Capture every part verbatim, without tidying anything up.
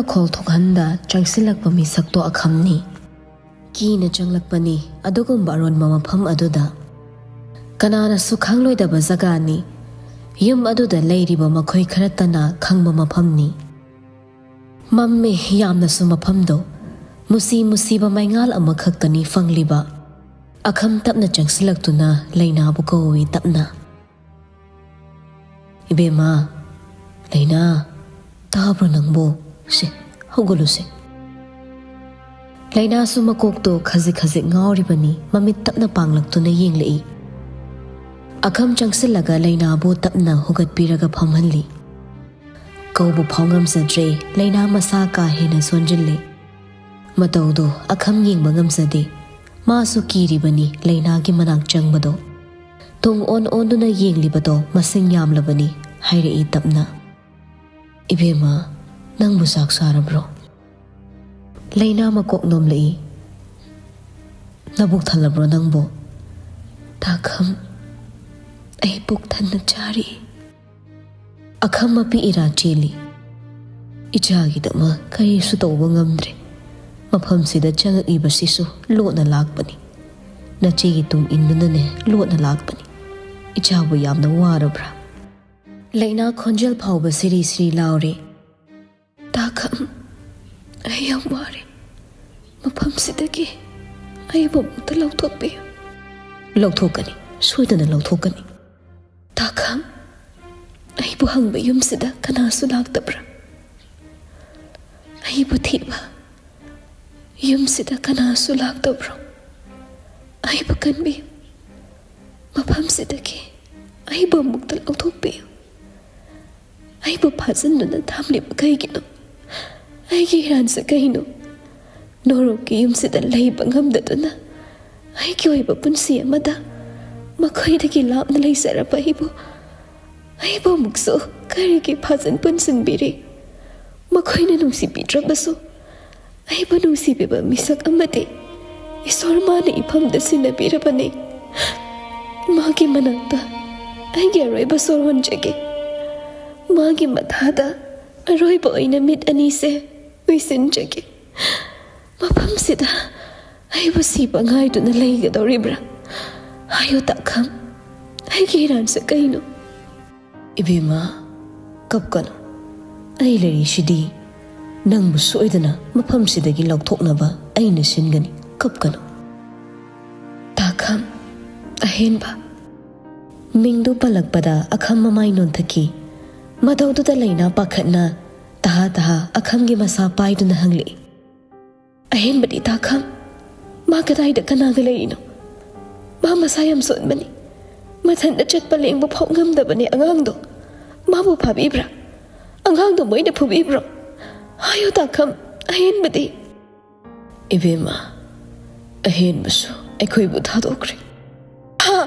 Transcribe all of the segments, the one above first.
ꯈꯣꯜ ꯊꯣꯛꯍꯟꯗ ꯆꯪꯁꯤꯜꯂꯛꯄ ꯃꯤꯁꯛꯇꯣ ꯑꯈꯝꯅꯤ꯫ ꯀꯤꯅ ꯆꯪꯂꯛꯄꯅꯤ ꯑꯗꯨꯒꯨꯝꯕ ꯑꯔꯣꯟꯕ ꯃꯐꯝ ꯑꯗꯨꯗ꯫ ꯀꯅꯥꯅꯁꯨ ꯈꯪꯂꯣꯏꯗꯕ ꯖꯒꯥꯅꯤ꯫ ꯌꯨꯝ ꯑꯗꯨꯗ ꯂꯩꯔꯤꯕ ꯃꯈꯣꯏ ꯈꯔꯇꯅ ꯈꯪꯕ ꯃꯐꯝꯅꯤ꯫ ꯃꯝꯃꯦ ꯌꯥꯝꯅꯁꯨ ꯃꯐꯝꯗꯣ꯫ ꯃꯨꯁꯤ ꯃꯨꯁꯤꯕ ꯃꯩꯉꯥꯜ ꯑꯃꯈꯛꯇꯅꯤ ꯐꯪꯂꯤꯕ꯫ ꯑꯈꯝ ꯇꯞꯅ ꯆꯪꯁꯤꯜꯂꯛꯇꯨꯅ ꯂꯩꯅꯥꯕꯨ ꯀꯧꯏ ꯇꯞꯅ꯫ "ꯏꯕꯦꯝꯃ, ꯂꯩꯅꯥ, ꯇꯥꯕ꯭ꯔꯣ ꯅꯪꯕꯨ? ꯁꯦ, ꯍꯧꯒꯠꯂꯨꯁꯦ꯫" ꯂꯩꯅꯥꯁꯨ ꯃꯀꯣꯛꯇꯣ ꯈꯖꯤꯛ ꯈꯖꯤꯛ ꯉꯥꯎꯔꯤꯕꯅꯤ, ꯃꯃꯤꯠ ꯇꯞꯅ ꯄꯥꯡꯂꯛꯇꯨꯅ ꯌꯦꯡꯂꯛꯏ꯫ ꯑꯈꯝ ꯆꯪꯁꯤꯜꯂꯒ ꯂꯩꯅꯥꯕꯨ ꯇꯞꯅ ꯍꯧꯒꯠꯄꯤꯔꯒ ꯐꯝꯍꯜꯂꯤ꯫ ꯀꯧꯕ ꯐꯥꯎ ꯉꯝꯖꯗ꯭ꯔꯦ, ꯂꯩꯅꯥ ꯃꯁꯥ ꯀꯥ ꯍꯦꯟꯅ ꯁꯣꯟꯖꯤꯜꯂꯦ꯫ ꯃꯇꯧꯗꯣ ꯑꯈꯝ ꯌꯦꯡꯕ ꯉꯝꯖꯗꯦ꯫ ꯃꯥꯁꯨ ꯀꯤꯔꯤꯕꯅꯤ ꯂꯩꯅꯥꯒꯤ ꯃꯅꯥꯛ ꯆꯪꯕꯗꯣ꯫ ꯇꯨꯡ ꯑꯣꯟ ꯑꯣꯟꯗꯨꯅ ꯌꯦꯡꯂꯤꯕꯗꯣ ꯃꯁꯤꯡ ꯌꯥꯝꯂꯕꯅꯤ, ꯍꯥꯏꯔꯛꯏ ꯇꯞꯅ꯫ "ꯏꯕꯦꯝꯃ, ꯅꯪꯕꯨ ꯆꯥꯛ ꯆꯥꯔꯕ꯭ꯔꯣ?" ꯂꯩꯅꯥ ꯃꯀꯣꯛ ꯅꯣꯝꯂꯛꯏ꯫ "ꯅꯕꯨꯛ ꯊꯜꯂꯕ꯭ꯔꯣ ꯅꯪꯕꯨ?" "ꯇꯥꯈꯝ, ꯑꯩ ꯄꯨꯛ ꯊꯟꯅ ꯆꯥꯔꯤ꯫" ꯑꯈꯝ ꯃꯄꯤ ꯏꯔꯥ ꯆꯦꯜꯂꯤ꯫ "ꯏꯆꯥꯒꯤꯗꯃꯛ ꯀꯔꯤꯁꯨ ꯇꯧꯕ ꯉꯝꯗ꯭ꯔꯦ꯫ ꯃꯐꯝꯁꯤꯗ ꯆꯪꯉꯛꯏꯕꯁꯤꯁꯨ ꯂꯣꯠꯅ ꯂꯥꯛꯄꯅꯤ꯫ ꯅꯆꯦꯒꯤ ꯇꯨꯡ ꯏꯟꯗꯨꯅꯅꯦ ꯂꯣꯠꯅ ꯂꯥꯛꯄꯅꯤ꯫ ꯏꯆꯥꯕꯨ ꯌꯥꯝꯅ ꯋꯥꯔꯕ꯭ꯔꯥ?" ꯂꯩꯅꯥ ꯈꯣꯟꯖꯦꯜ ꯐꯥꯎꯕ ꯁꯤꯔꯤ ꯁꯤꯔꯤ ꯂꯥꯎꯔꯦ꯫ "ꯇꯥꯈꯝ, ꯑꯩ ꯌꯥꯝ ꯋꯥꯔꯦ꯫ ꯃꯐꯝꯁꯤꯗꯒꯤ ꯑꯩꯕꯨ ꯑꯃꯨꯛꯇ ꯂꯧꯊꯣꯛꯄꯤꯌꯨ꯫" "ꯂꯧꯊꯣꯛꯀꯅꯤ, ꯁꯣꯏꯗꯅ ꯂꯧꯊꯣꯛꯀꯅꯤ꯫" "ꯇꯥꯈꯝ, ꯑꯩꯕꯨ ꯍꯪꯕ ꯌꯨꯝꯁꯤꯗ ꯀꯅꯥꯁꯨ ꯂꯥꯛꯇꯕ꯭ꯔꯥ? ꯑꯩꯕꯨ ꯊꯤꯕ ꯌꯨꯝꯁꯤꯗ ꯀꯅꯥꯁꯨ ꯂꯥꯛꯇꯕ꯭ꯔꯣ? ꯑꯩꯕꯨ ꯀꯟꯕꯤꯌꯨ꯫ ꯃꯐꯝꯁꯤꯗꯒꯤ ꯑꯩꯕꯨ ꯑꯃꯨꯛꯇ ꯂꯧꯊꯣꯛꯄꯤꯌꯨ꯫ ꯑꯩꯕꯨ ꯐꯥꯖꯤꯟꯗꯨꯅ ꯊꯝꯂꯤꯕ ꯀꯩꯒꯤꯅꯣ? ꯑꯩꯒꯤ ꯏꯔꯥꯟꯁꯦ ꯀꯩꯅꯣ? ꯅꯣꯔꯣꯛꯀꯤ ꯌꯨꯝꯁꯤꯗ ꯂꯩꯕ ꯉꯝꯗꯗꯨꯅ ꯑꯩꯒꯤ ꯑꯣꯏꯕ ꯄꯨꯟꯁꯤ ꯑꯃꯗ ꯃꯈꯣꯏꯗꯒꯤ ꯂꯥꯞꯅ ꯂꯩꯖꯔꯕ ꯑꯩꯕꯨ, ꯑꯩꯕꯨ ꯑꯃꯨꯛꯁꯨ ꯀꯔꯤꯒꯤ ꯐꯥꯖꯤꯟ ꯄꯨꯟꯁꯤꯟꯕꯤꯔꯤ? ꯃꯈꯣꯏꯅ ꯅꯨꯡꯁꯤꯕꯤꯗ꯭ꯔꯕꯁꯨ ꯑꯩꯕꯨ ꯅꯨꯡꯁꯤꯕꯤꯕ ꯃꯤꯁꯛ ꯑꯃꯗꯤ ꯏꯁꯣꯔ ꯃꯥꯅ ꯏꯐꯝꯗ ꯁꯤꯟꯅꯕꯤꯔꯕꯅꯤ꯫ ꯃꯥꯒꯤ ꯃꯅꯥꯛꯇ ꯑꯩꯒꯤ ꯑꯔꯣꯏꯕ ꯁꯣꯔ ꯍꯣꯟꯖꯒꯦ꯫ ꯃꯥꯒꯤ ꯃꯊꯥꯗ ꯑꯔꯣꯏꯕ ꯑꯣꯏꯅ ꯃꯤꯠ ꯑꯅꯤꯁꯦ ꯂꯣꯏꯁꯤꯟꯖꯒꯦ꯫ ꯃꯐꯝꯁꯤꯗ ꯑꯩꯕꯨ ꯁꯤꯕ ꯉꯥꯏꯗꯨꯅ ꯂꯩꯒꯗꯧꯔꯤꯕ꯭ꯔꯥ? ꯍꯥꯏꯌꯨ ꯇꯥꯈꯝ, ꯑꯩꯒꯤ ꯏꯔꯥꯟꯁꯦ ꯀꯩꯅꯣ? ꯏꯕꯦꯝꯃ, ꯀꯞꯀꯅꯨ꯫ ꯑꯩ ꯂꯩꯔꯤꯁꯤꯗꯤ꯫ ꯅꯪꯕꯨ ꯁꯣꯏꯗꯅ ꯃꯐꯝꯁꯤꯗꯒꯤ ꯂꯧꯊꯣꯛꯅꯕ ꯑꯩꯅ ꯁꯤꯟꯒꯅꯤ꯫ ꯀꯞꯀꯅꯨ꯫ ꯇꯥꯈꯝ, ꯑꯍꯦꯟꯕ꯫ ꯃꯤꯡꯗꯨ ꯄꯜꯂꯛꯄꯗ ꯑꯈꯝ ꯃꯃꯥꯏ ꯅꯣꯟꯊꯈꯤ꯫ ꯃꯇꯧꯗꯨꯗ ꯂꯩꯅꯥ ꯄꯥꯈꯠꯅ ꯇꯍꯥ ꯇꯍꯥ ꯑꯈꯝꯒꯤ ꯃꯁꯥ ꯄꯥꯏꯗꯨꯅ ꯍꯪꯂꯛꯏ꯫ ꯑꯍꯦꯟꯕꯗꯤ ꯇꯥꯈꯝ꯫ ꯃꯥ ꯀꯗꯥꯏꯗ ꯀꯅꯥꯒ ꯂꯩꯔꯤꯅꯣ? ꯃꯥ ꯃꯁꯥ ꯌꯥꯝ ꯁꯣꯟꯕꯅꯤ꯫ ꯃꯊꯟꯇ ꯆꯠꯄ ꯂꯦꯡꯕ ꯐꯥꯎ ꯉꯝꯗꯕꯅꯦ ꯑꯉꯥꯡꯗꯣ꯫ ꯃꯥꯕꯨ ꯐꯥꯕꯤꯕ꯭ꯔꯥ? ꯑꯉꯥꯡꯗꯣ ꯃꯣꯏꯅ ꯐꯨꯕꯤꯕ꯭ꯔꯣ? ꯍꯥꯏꯌꯨ ꯇꯥꯈꯝ, ꯑꯍꯦꯟꯕꯗꯤ꯫ ꯏꯕꯦꯝꯃ, ꯑꯍꯦꯟꯕꯁꯨ ꯑꯩꯈꯣꯏꯕꯨ ꯊꯥꯗꯣꯛꯈ꯭ꯔꯦ꯫ ꯍꯥ?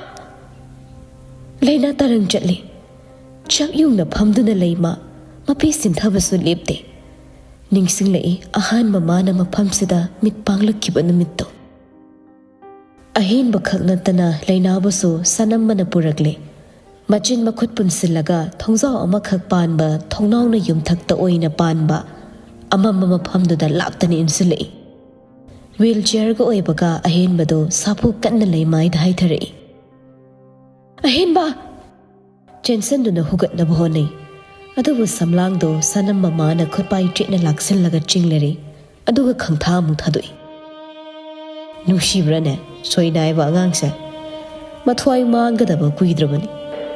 ꯂꯩꯅꯥ ꯇꯔꯪ ꯆꯠꯂꯤ꯫ ꯆꯞ ꯌꯨꯡꯅ ꯐꯝꯗꯨꯅ ꯂꯩ ꯃꯥ, ꯃꯄꯤ ꯁꯤꯟꯊꯕꯁꯨ ꯂꯦꯞꯇꯦ꯫ ꯅꯤꯡꯁꯤꯡꯂꯛꯏ ꯑꯍꯥꯟꯕ ꯃꯥꯅ ꯃꯐꯝꯁꯤꯗ ꯃꯤꯠ ꯄꯥꯡꯂꯛꯈꯤꯕ ꯅꯨꯃꯤꯠꯇꯣ꯫ ꯑꯍꯦꯟꯕ ꯈꯛ ꯅꯠꯇꯅ ꯂꯩꯅꯥꯕꯨꯁꯨ ꯁꯅꯝꯕꯅ ꯄꯨꯔꯛꯂꯦ꯫ ꯃꯆꯤꯟ ꯃꯈꯨꯠ ꯄꯨꯟꯁꯤꯜꯂꯒ ꯊꯣꯡꯖꯥꯎ ꯑꯃꯈꯛ ꯄꯥꯟꯕ ꯊꯣꯡꯅꯥꯎꯅ ꯌꯨꯝꯊꯛꯇ ꯑꯣꯏꯅ ꯄꯥꯟꯕ ꯑꯃꯝꯕ ꯃꯐꯝꯗꯨꯗ ꯂꯥꯛꯇꯅ ꯏꯟꯁꯤꯜꯂꯛꯏ꯫ ꯋꯤꯜ ꯆꯤꯌꯔꯒ ꯑꯣꯏꯕꯒ ꯑꯍꯦꯟꯕꯗꯨ ꯁꯥꯐꯨ ꯀꯟꯅ ꯂꯩꯃꯥꯏꯗ ꯍꯥꯏꯊꯔꯛꯏ꯫ "ꯑꯍꯦꯟꯕ!" ꯆꯦꯟꯁꯤꯟꯗꯨꯅ ꯍꯨꯒꯠꯅꯕ ꯍꯣꯠꯅꯩ꯫ ꯑꯗꯨꯕꯨ ꯁꯝꯂꯥꯡꯗꯣ ꯁꯅꯝꯕ ꯃꯥꯅ ꯈꯨꯠꯄꯥꯏ ꯆꯦꯠꯅ ꯂꯥꯛꯁꯤꯜꯂꯒ ꯆꯤꯡꯂꯔꯦ꯫ ꯑꯗꯨꯒ ꯈꯪꯊꯥ ꯑꯃꯨꯛ ꯊꯥꯗꯣꯛꯏ꯫ ꯅꯨꯡꯁꯤꯕ꯭ꯔꯥꯅꯦ ꯁꯣꯏꯅꯥꯏꯕ ꯑꯉꯥꯡꯁꯦ? ꯃꯊ꯭ꯋꯥꯏ ꯃꯥꯡꯒꯗꯕ ꯀꯨꯏꯗ꯭ꯔꯕꯅꯤ꯫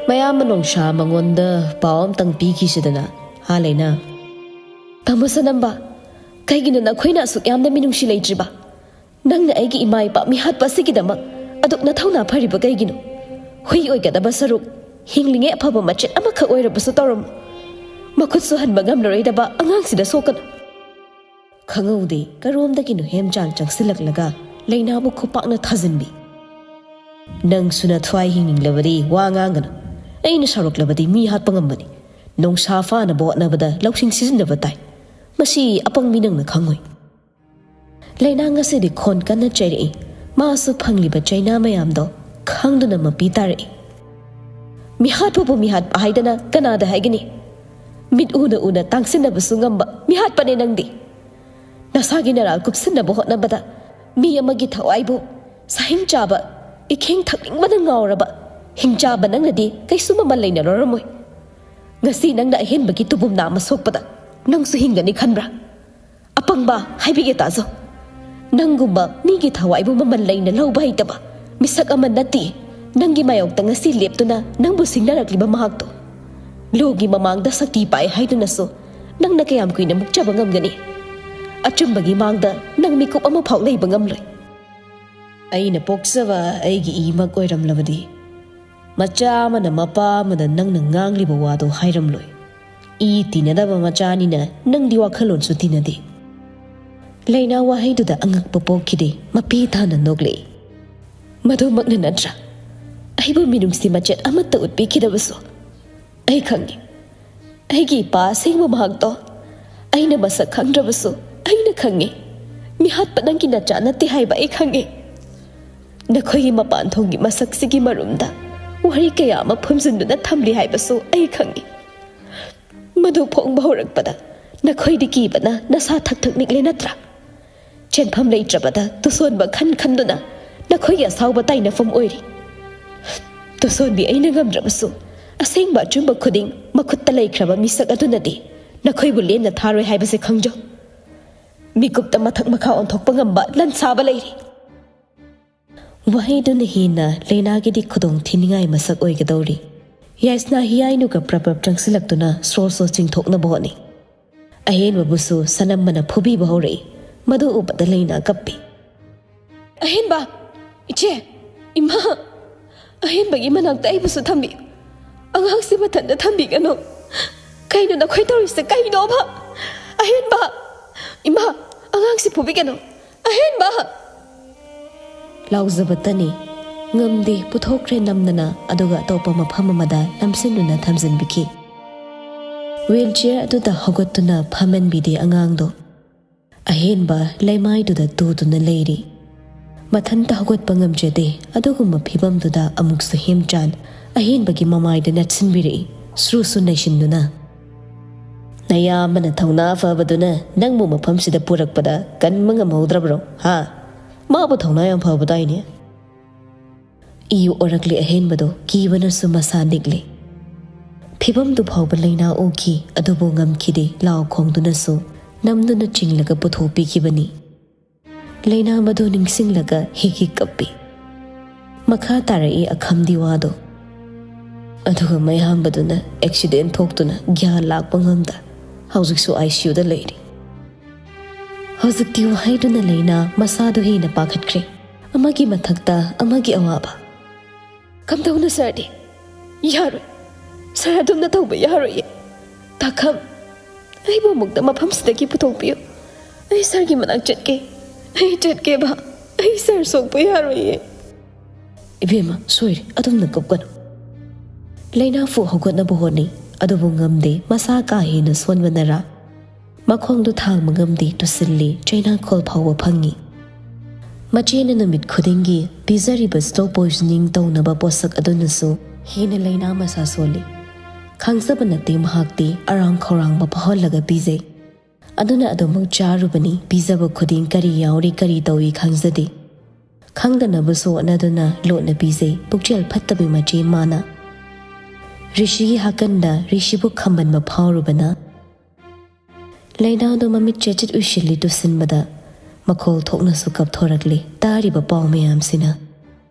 ꯃꯌꯥꯝ ꯃꯅꯣꯡꯁꯥ ꯃꯉꯣꯟꯗ ꯄꯥꯎ ꯑꯝꯇꯪ ꯄꯤꯈꯤꯁꯤꯗꯅ, ꯍꯥ ꯂꯩꯅꯥ? ꯇꯥꯃꯣ ꯁꯅꯝꯕ, ꯀꯩꯒꯤꯅꯣ ꯅꯈꯣꯏꯅ ꯑꯁꯨꯛ ꯌꯥꯝꯅ ꯃꯤꯅꯨꯡꯁꯤ ꯂꯩꯇ꯭ꯔꯤꯕ? ꯅꯪꯅ ꯑꯩꯒꯤ ꯏꯃꯥ ꯏꯄꯥ ꯃꯤꯍꯥꯠꯄ ꯑꯁꯤꯒꯤꯗꯃꯛ ꯑꯗꯨꯛ ꯅꯊꯧꯅꯥ ꯐꯔꯤꯕ ꯀꯩꯒꯤꯅꯣ? ꯍꯨꯏ ꯑꯣꯏꯒꯗꯕ ꯁꯔꯨꯛ, ꯍꯤꯡꯂꯤꯉꯩ ꯑꯐꯕ ꯃꯆꯦꯠ ꯑꯃꯈꯛ ꯑꯣꯏꯔꯕꯁꯨ ꯇꯧꯔꯝꯃꯨ꯫ ꯃꯈꯨꯠꯁꯨ ꯍꯟꯕ ꯉꯝꯂꯔꯣꯏꯗꯕ ꯑꯉꯥꯡꯁꯤꯗ ꯁꯣꯛꯀꯅꯨ꯫ ꯈꯪꯍꯧꯗꯦ ꯀꯔꯣꯝꯗꯒꯤꯅꯣ ꯍꯦꯝꯆꯥꯡ ꯆꯪꯁꯤꯜꯂꯛꯂꯒ ꯂꯩꯅꯥꯕꯨ ꯈꯨꯄꯥꯛꯅ ꯊꯥꯖꯤꯟꯕꯤ꯫ "ꯅꯪꯁꯨ ꯅꯊ꯭ꯋꯥꯏ ꯍꯤꯡꯅꯤꯡꯂꯕꯗꯤ ꯋꯥ ꯉꯥꯡꯒꯅꯨ꯫ ꯑꯩꯅ ꯁꯥꯎꯔꯛꯂꯕꯗꯤ ꯃꯤ ꯍꯥꯠꯄ ꯉꯝꯕꯅꯤ꯫ ꯅꯣꯡꯁꯥ ꯐꯥꯅꯕ ꯍꯣꯠꯅꯕꯗ ꯂꯧꯁꯤꯡ ꯁꯤꯖꯤꯟꯅꯕ ꯇꯥꯏ꯫ ꯃꯁꯤ ꯑꯄꯪꯕꯤ ꯅꯪꯅ ꯈꯪꯉꯣꯏ꯫" ꯂꯩꯅꯥ ꯉꯁꯤꯗꯤ ꯈꯣꯟ ꯀꯟꯅ ꯆꯩꯔꯛꯏ꯫ ꯃꯥꯁꯨ ꯐꯪꯂꯤꯕ ꯆꯩꯅꯥ ꯃꯌꯥꯝꯗꯣ ꯈꯪꯗꯨꯅ ꯃꯄꯤ ꯇꯥꯔꯛꯏ꯫ "ꯃꯤꯍꯥꯠꯄꯕꯨ ꯃꯤꯍꯥꯠꯄ ꯍꯥꯏꯗꯅ ꯀꯅꯥꯗ ꯍꯥꯏꯒꯅꯤ? ꯃꯤꯠ ꯎꯅ ꯎꯅ ꯇꯥꯡꯁꯤꯟꯅꯕꯁꯨ ꯉꯝꯕ ꯃꯤꯍꯥꯠꯄꯅꯦ ꯅꯪꯗꯤ꯫ ꯅꯁꯥꯒꯤ ꯅꯔꯥꯜ ꯀꯨꯞꯁꯤꯟꯅꯕ ꯍꯣꯠꯅꯕꯗ ꯃꯤ ꯑꯃꯒꯤ ꯊꯋꯥꯏꯕꯨ ꯁꯥꯍꯤꯡ ꯆꯥꯕ, ꯏꯈꯦꯡ ꯊꯛꯅꯤꯡꯕꯅ ꯉꯥꯎꯔꯕ ꯍꯤꯡꯆꯥꯕ ꯅꯪꯅꯗꯤ ꯀꯩꯁꯨ ꯃꯃꯜ ꯂꯩꯅ ꯂꯧꯔꯝꯃꯣꯏ꯫ ꯉꯁꯤ ꯅꯪꯅ ꯑꯍꯦꯟꯕꯒꯤ ꯇꯨꯕꯨꯝ ꯅꯥꯝꯃ ꯁꯣꯛꯄꯗ ꯅꯪꯁꯨ ꯍꯤꯡꯒꯅꯤ ꯈꯟꯕ꯭ꯔꯥ? ꯑꯄꯪꯕ, ꯍꯥꯏꯕꯤꯒꯦ ꯇꯥꯖꯧ꯫ ꯅꯪꯒꯨꯝꯕ ꯃꯤꯒꯤ ꯊꯋꯥꯏꯕꯨ ꯃꯃꯜ ꯂꯩꯅ ꯂꯧꯕ ꯍꯩꯇꯕ ꯃꯤꯁꯛ ꯑꯃ ꯅꯠꯇꯦ꯫ ꯅꯪꯒꯤ ꯃꯥꯌꯣꯛꯇ ꯉꯁꯤ ꯂꯦꯞꯇꯨꯅ ꯅꯪꯕꯨ ꯁꯤꯡꯅꯔꯛꯂꯤꯕ ꯃꯍꯥꯛꯇꯣ꯫ ꯂꯣꯒꯤ ꯃꯃꯥꯡꯗ ꯁꯛꯇꯤ ꯄꯥꯏ ꯍꯥꯏꯗꯨꯅꯁꯨ ꯅꯪꯅ ꯀꯌꯥꯝ ꯀꯨꯏꯅ ꯃꯨꯛꯆꯕ ꯉꯝꯒꯅꯤ? ꯑꯆꯨꯝꯕꯒꯤ ꯃꯥꯡꯗ ꯅꯪ ꯃꯤꯀꯨꯞ ꯑꯃꯐꯥꯎ ꯂꯩꯕ ꯉꯝꯂꯣꯏ꯫ ꯑꯩꯅ ꯄꯣꯛꯆꯕ ꯑꯩꯒꯤ ꯏꯃꯛ ꯑꯣꯏꯔꯝꯂꯕꯗꯤ, ꯃꯆꯥ ꯑꯃꯅ ꯃꯄꯥ ꯑꯃꯗ ꯅꯪꯅ ꯉꯥꯡꯂꯤꯕ ꯋꯥꯗꯨ ꯍꯥꯏꯔꯝꯂꯣꯏ꯫ ꯏ ꯇꯤꯟꯅꯗꯕ ꯃꯆꯥꯅꯤꯅ ꯅꯪꯗꯤ ꯋꯥꯈꯜꯂꯣꯟꯁꯨ ꯇꯤꯟꯅꯗꯦ꯫ ꯂꯩꯅꯥ ꯋꯥꯍꯩꯗꯨꯗ ꯑꯉꯛꯄ ꯄꯣꯛꯈꯤꯗꯦ, ꯃꯄꯤ ꯊꯥꯅ ꯅꯣꯛꯂꯛꯏ꯫ ꯃꯗꯨꯃꯛꯅ ꯅꯠꯇ꯭ꯔꯥ? ꯑꯩꯕꯨ ꯃꯤꯅꯨꯡꯁꯤ ꯃꯆꯦꯠ ꯑꯃꯠꯇ ꯎꯠꯄꯤꯈꯤꯗꯕꯁꯨ꯫ ꯑꯩ ꯈꯪꯉꯤ꯫ ꯑꯩꯒꯤ ꯏꯄꯥ ꯑꯁꯦꯡꯕ ꯃꯍꯥꯛꯇꯣ ꯑꯩꯅ ꯃꯁꯛ ꯈꯪꯗ꯭ꯔꯕꯁꯨ ꯑꯩꯅ ꯈꯪꯉꯤ꯫ ꯃꯤꯍꯥꯠꯄ ꯅꯪꯒꯤ ꯅꯆꯥ ꯅꯠꯇꯦ ꯍꯥꯏꯕ ꯑꯩ ꯈꯪꯉꯤ꯫ ꯅꯈꯣꯏꯒꯤ ꯃꯄꯥꯟ ꯊꯣꯡꯒꯤ ꯃꯁꯛꯁꯤꯒꯤ ꯃꯔꯨꯝꯗ ꯋꯥꯔꯤ ꯀꯌꯥ ꯑꯃ ꯐꯨꯝꯖꯤꯟꯗꯨꯅ ꯊꯝꯂꯤ ꯍꯥꯏꯕꯁꯨ ꯑꯩ ꯈꯪꯉꯤ꯫ ꯃꯗꯨ ꯐꯣꯡꯕ ꯍꯧꯔꯛꯄꯗ ꯅꯈꯣꯏꯗꯤ ꯀꯤꯕꯅ ꯅꯁꯥ ꯊꯛ ꯊꯛ ꯅꯤꯛꯂꯦ ꯅꯠꯇ꯭ꯔꯥ? ꯆꯦꯟꯐꯝ ꯂꯩꯇ꯭ꯔꯕꯗ ꯇꯨꯁꯣꯟꯕ ꯈꯟ ꯈꯟꯗꯨꯅ ꯅꯈꯣꯏꯒꯤ ꯑꯁꯥꯎꯕ ꯇꯥꯏꯅꯐꯝ ꯑꯣꯏꯔꯤ꯫ ꯇꯨꯁꯣꯟꯕꯤ ꯑꯩꯅ ꯉꯝꯗ꯭ꯔꯕꯁꯨ ꯑꯁꯦꯡꯕ ꯑꯆꯨꯝꯕ ꯈꯨꯗꯤꯡ ꯃꯈꯨꯠꯇ ꯂꯩꯈ꯭ꯔꯕ ꯃꯤꯁꯛ ꯑꯗꯨꯅꯗꯤ ꯅꯈꯣꯏꯕꯨ ꯂꯦꯝꯅ ꯊꯥꯔꯣꯏ ꯍꯥꯏꯕꯁꯦ ꯈꯪꯖꯧ꯫ ꯃꯤꯀꯨꯞꯇ ꯃꯊꯛ ꯃꯈꯥ ꯑꯣꯟꯊꯣꯛꯄ ꯉꯝꯕ ꯂꯟꯁꯥꯕ ꯂꯩꯔꯤ꯫ ꯋꯥꯍꯩꯗꯨꯅ ꯍꯦꯟꯅ ꯂꯩꯅꯥꯒꯤꯗꯤ ꯈꯨꯗꯣꯡ ꯊꯤꯅꯤꯡꯉꯥꯏ ꯃꯁꯛ ꯑꯣꯏꯒꯗꯧꯔꯤ꯫ ꯌꯥꯏꯁꯅꯥ ꯍꯤꯌꯥꯏꯅꯨꯒ ꯄ꯭ꯔꯞ ꯄ꯭ꯔꯞ ꯆꯪꯁꯤꯜꯂꯛꯇꯨꯅ ꯁ꯭ꯔꯣ ꯁ꯭ꯔꯣ ꯆꯤꯡꯊꯣꯛꯅꯕ ꯍꯣꯠꯅꯩ꯫ ꯑꯍꯦꯟꯕꯕꯨꯁꯨ ꯁꯅꯝꯕꯅ ꯐꯨꯕꯤꯕ ꯍꯧꯔꯛꯏ꯫ ꯃꯗꯨ ꯎꯕꯗ ꯂꯩꯅꯥ ꯀꯞꯄꯤ꯫ ꯑꯍꯦꯟꯕ! ꯏꯆꯦ! ꯏꯃꯥ! ꯑꯍꯦꯟꯕꯒꯤ ꯃꯅꯥꯛꯇ ꯑꯩꯕꯨꯁꯨ ꯊꯝꯕꯤꯌꯨ꯫ ꯑꯉꯥꯡꯁꯤ ꯃꯊꯟꯇ ꯊꯝꯕꯤꯒꯅꯨ꯫ ꯀꯩꯅꯣ ꯅꯈꯣꯏ ꯇꯧꯔꯤꯁꯦ? ꯀꯩꯅꯣꯕ? ꯑꯍꯦꯟꯕ! ꯏꯃꯥ! ꯑꯉꯥꯡꯁꯤ ꯐꯨꯕꯤꯒꯅꯨ꯫ ꯑꯍꯦꯟꯕ! ꯂꯥꯎꯖꯕꯇꯅꯤ꯫ ꯉꯝꯗꯦ, ꯄꯨꯊꯣꯛꯈ꯭ꯔꯦ ꯅꯝꯗꯅ, ꯑꯗꯨꯒ ꯑꯇꯣꯞꯄ ꯃꯐꯝ ꯑꯃꯗ ꯅꯝꯁꯤꯟꯗꯨꯅ ꯊꯝꯖꯤꯟꯕꯤꯈꯤ꯫ ꯋꯤꯜ ꯆꯤꯌꯔ ꯑꯗꯨꯗ ꯍꯧꯒꯠꯇꯨꯅ ꯐꯝꯍꯟꯕꯤꯗꯦ ꯑꯉꯥꯡꯗꯣ꯫ ꯑꯍꯦꯟꯕ ꯂꯩꯃꯥꯏꯗꯨꯗ ꯇꯨꯗꯨꯅ ꯂꯩꯔꯤ꯫ ꯃꯊꯟꯇ ꯍꯧꯒꯠꯄ ꯉꯝꯖꯗꯦ꯫ ꯑꯗꯨꯒꯨꯝꯕ ꯐꯤꯕꯝꯗꯨꯗ ꯑꯃꯨꯛꯁꯨ ꯍꯦꯝꯆꯥꯟ ꯑꯍꯦꯟꯕꯒꯤ ꯃꯃꯥꯏꯗ ꯅꯠꯁꯤꯟꯕꯤꯔꯛꯏ, ꯁ꯭ꯔꯨꯁꯨ ꯅꯩꯁꯤꯟꯗꯨꯅ꯫ ꯅꯌꯥꯝꯕꯅ ꯊꯧꯅꯥ ꯐꯕꯗꯨꯅ ꯅꯪꯕꯨ ꯃꯐꯝꯁꯤꯗ ꯄꯨꯔꯛꯄꯗ ꯀꯟꯕ ꯉꯝꯍꯧꯗ꯭ꯔꯕ꯭ꯔꯣ? ꯍꯥ? ꯃꯥꯕꯨ ꯊꯧꯅꯥ ꯌꯥꯝ ꯐꯕꯗꯥꯏꯅꯦ? ꯏꯌꯨ ꯑꯣꯔꯛꯂꯤ ꯑꯍꯦꯟꯕꯗꯨ ꯀꯤꯕꯅꯁꯨ ꯃꯁꯥ ꯅꯤꯛꯂꯤ꯫ ꯐꯤꯚꯝꯗꯨ ꯐꯥꯎꯕ ꯂꯩꯅꯥ ꯎꯈꯤ, ꯑꯗꯨꯕꯨ ꯉꯝꯈꯤꯗꯦ, ꯂꯥꯎ ꯈꯣꯡꯗꯨꯅꯁꯨ ꯅꯝꯗꯨꯅ ꯆꯤꯡꯂꯒ ꯄꯨꯊꯣꯛꯄꯤꯈꯤꯕꯅꯤ꯫ ꯂꯩꯅꯥ ꯃꯗꯨ ꯅꯤꯡꯁꯤꯡꯂꯒ ꯍꯤꯛ ꯍꯤꯛ ꯀꯞꯄꯤ꯫ ꯃꯈꯥ ꯇꯥꯔꯛꯏ ꯑꯈꯝꯗꯤ ꯋꯥꯗꯣ꯫ ꯑꯗꯨꯒ ꯃꯌꯥꯝꯕꯗꯨꯅ ꯑꯦꯛꯁꯤꯗꯦꯟ ꯊꯣꯛꯇꯨꯅ ꯒ꯭ꯌꯥꯟ ꯂꯥꯛꯄ ꯉꯝꯗ ꯍꯧꯖꯤꯛꯁꯨ ꯑꯥꯏ ꯁꯤ ꯌꯨꯗ ꯂꯩꯔꯤ꯫ ꯍꯧꯖꯤꯛꯇꯤ ꯋꯥꯍꯩꯗꯨꯅ ꯂꯩꯅꯥ ꯃꯁꯥꯗꯨ ꯍꯦꯟꯅ ꯄꯥꯈꯠꯈ꯭ꯔꯦ꯫ ꯑꯃꯒꯤ ꯃꯊꯛꯇ ꯑꯃꯒꯤ ꯑꯋꯥꯕ꯫ "ꯀꯝꯗꯧꯅꯣ ꯁꯥꯔꯗꯤ? ꯌꯥꯔꯣꯏ꯫ ꯁꯥꯔ ꯑꯗꯨꯝꯅ ꯇꯧꯕ ꯌꯥꯔꯣꯏꯌꯦ꯫ ꯇꯥꯈꯝ, ꯑꯩꯕꯨ ꯑꯃꯨꯛꯇ ꯃꯐꯝꯁꯤꯗꯒꯤ ꯄꯨꯊꯣꯛꯄꯤꯌꯨ꯫ ꯑꯩ ꯁꯥꯔꯒꯤ ꯃꯅꯥꯛ ꯆꯠꯀꯦ꯫ ꯑꯩ ꯆꯠꯀꯦꯕ꯫ ꯑꯩ ꯁꯥꯔ ꯁꯣꯛꯄ ꯌꯥꯔꯣꯏꯌꯦ꯫" "ꯏꯕꯦꯝꯃ, ꯁꯣꯏꯔꯦ, ꯑꯗꯨꯝꯅ ꯀꯞꯀꯅꯨ꯫" ꯂꯩꯅꯥ ꯐꯨ ꯍꯧꯒꯠꯅꯕ ꯍꯣꯠꯅꯩ, ꯑꯗꯨꯕꯨ ꯉꯝꯗꯦ, ꯃꯁꯥ ꯀꯥ ꯍꯦꯟꯅ ꯁꯣꯟꯕꯅꯔꯥ ꯃꯈꯣꯡꯗꯨ ꯊꯥꯡꯕ ꯉꯝꯗꯦ, ꯇꯨꯁꯤꯜꯂꯤ, ꯆꯩꯅꯥꯈꯣꯜ ꯐꯥꯎꯕ ꯐꯪꯉꯤ꯫ ꯃꯆꯦꯅ ꯅꯨꯃꯤꯠ ꯈꯨꯗꯤꯡꯒꯤ ꯄꯤꯖꯔꯤꯕ slow poisoning ꯇꯧꯅꯕ ꯄꯣꯠꯁꯛ ꯑꯗꯨꯅꯁꯨ ꯍꯦꯟꯅ ꯂꯩꯅꯥ ꯃꯁꯥ ꯁꯣꯜꯂꯤ꯫ ꯈꯪꯖꯕ ꯅꯠꯇꯦ ꯃꯍꯥꯛꯇꯤ, ꯑꯔꯥꯡ ꯈꯧꯔꯥꯡꯕ ꯐꯥꯎꯍꯜꯂꯒ ꯄꯤꯖꯩ꯫ ꯑꯗꯨꯅ ꯑꯗꯨꯃꯛ ꯆꯥꯔꯨꯕꯅꯤ, ꯄꯤꯖꯕ ꯈꯨꯗꯤꯡ ꯀꯔꯤ ꯌꯥꯎꯔꯤ, ꯀꯔꯤ ꯇꯧꯏ ꯈꯪꯖꯗꯦ꯫ ꯈꯪꯗꯅꯕꯁꯨ ꯍꯣꯠꯅꯗꯨꯅ ꯂꯣꯠꯅ ꯄꯤꯖꯩ, ꯄꯨꯛꯆꯦꯜ ꯐꯠꯇꯕꯤ ꯃꯆꯦ ꯃꯥꯅ꯫ ꯔꯤꯁꯤꯒꯤ ꯍꯥꯀꯟꯗ ꯔꯤꯁꯤꯕꯨ ꯈꯝꯕꯟꯕ ꯐꯥꯎꯔꯨꯕꯅ ꯂꯩꯅꯥꯗꯨ ꯃꯃꯤꯠ ꯆꯦꯆꯤꯠ ꯎꯏꯁꯤꯜꯂꯤ, ꯇꯨꯁꯤꯟꯕꯗ ꯃꯈꯣꯜ ꯊꯣꯛꯅꯁꯨ ꯀꯞꯊꯣꯔꯛꯂꯤ꯫ ꯇꯥꯔꯤꯕ ꯄꯥꯎ ꯃꯌꯥꯝꯁꯤꯅ,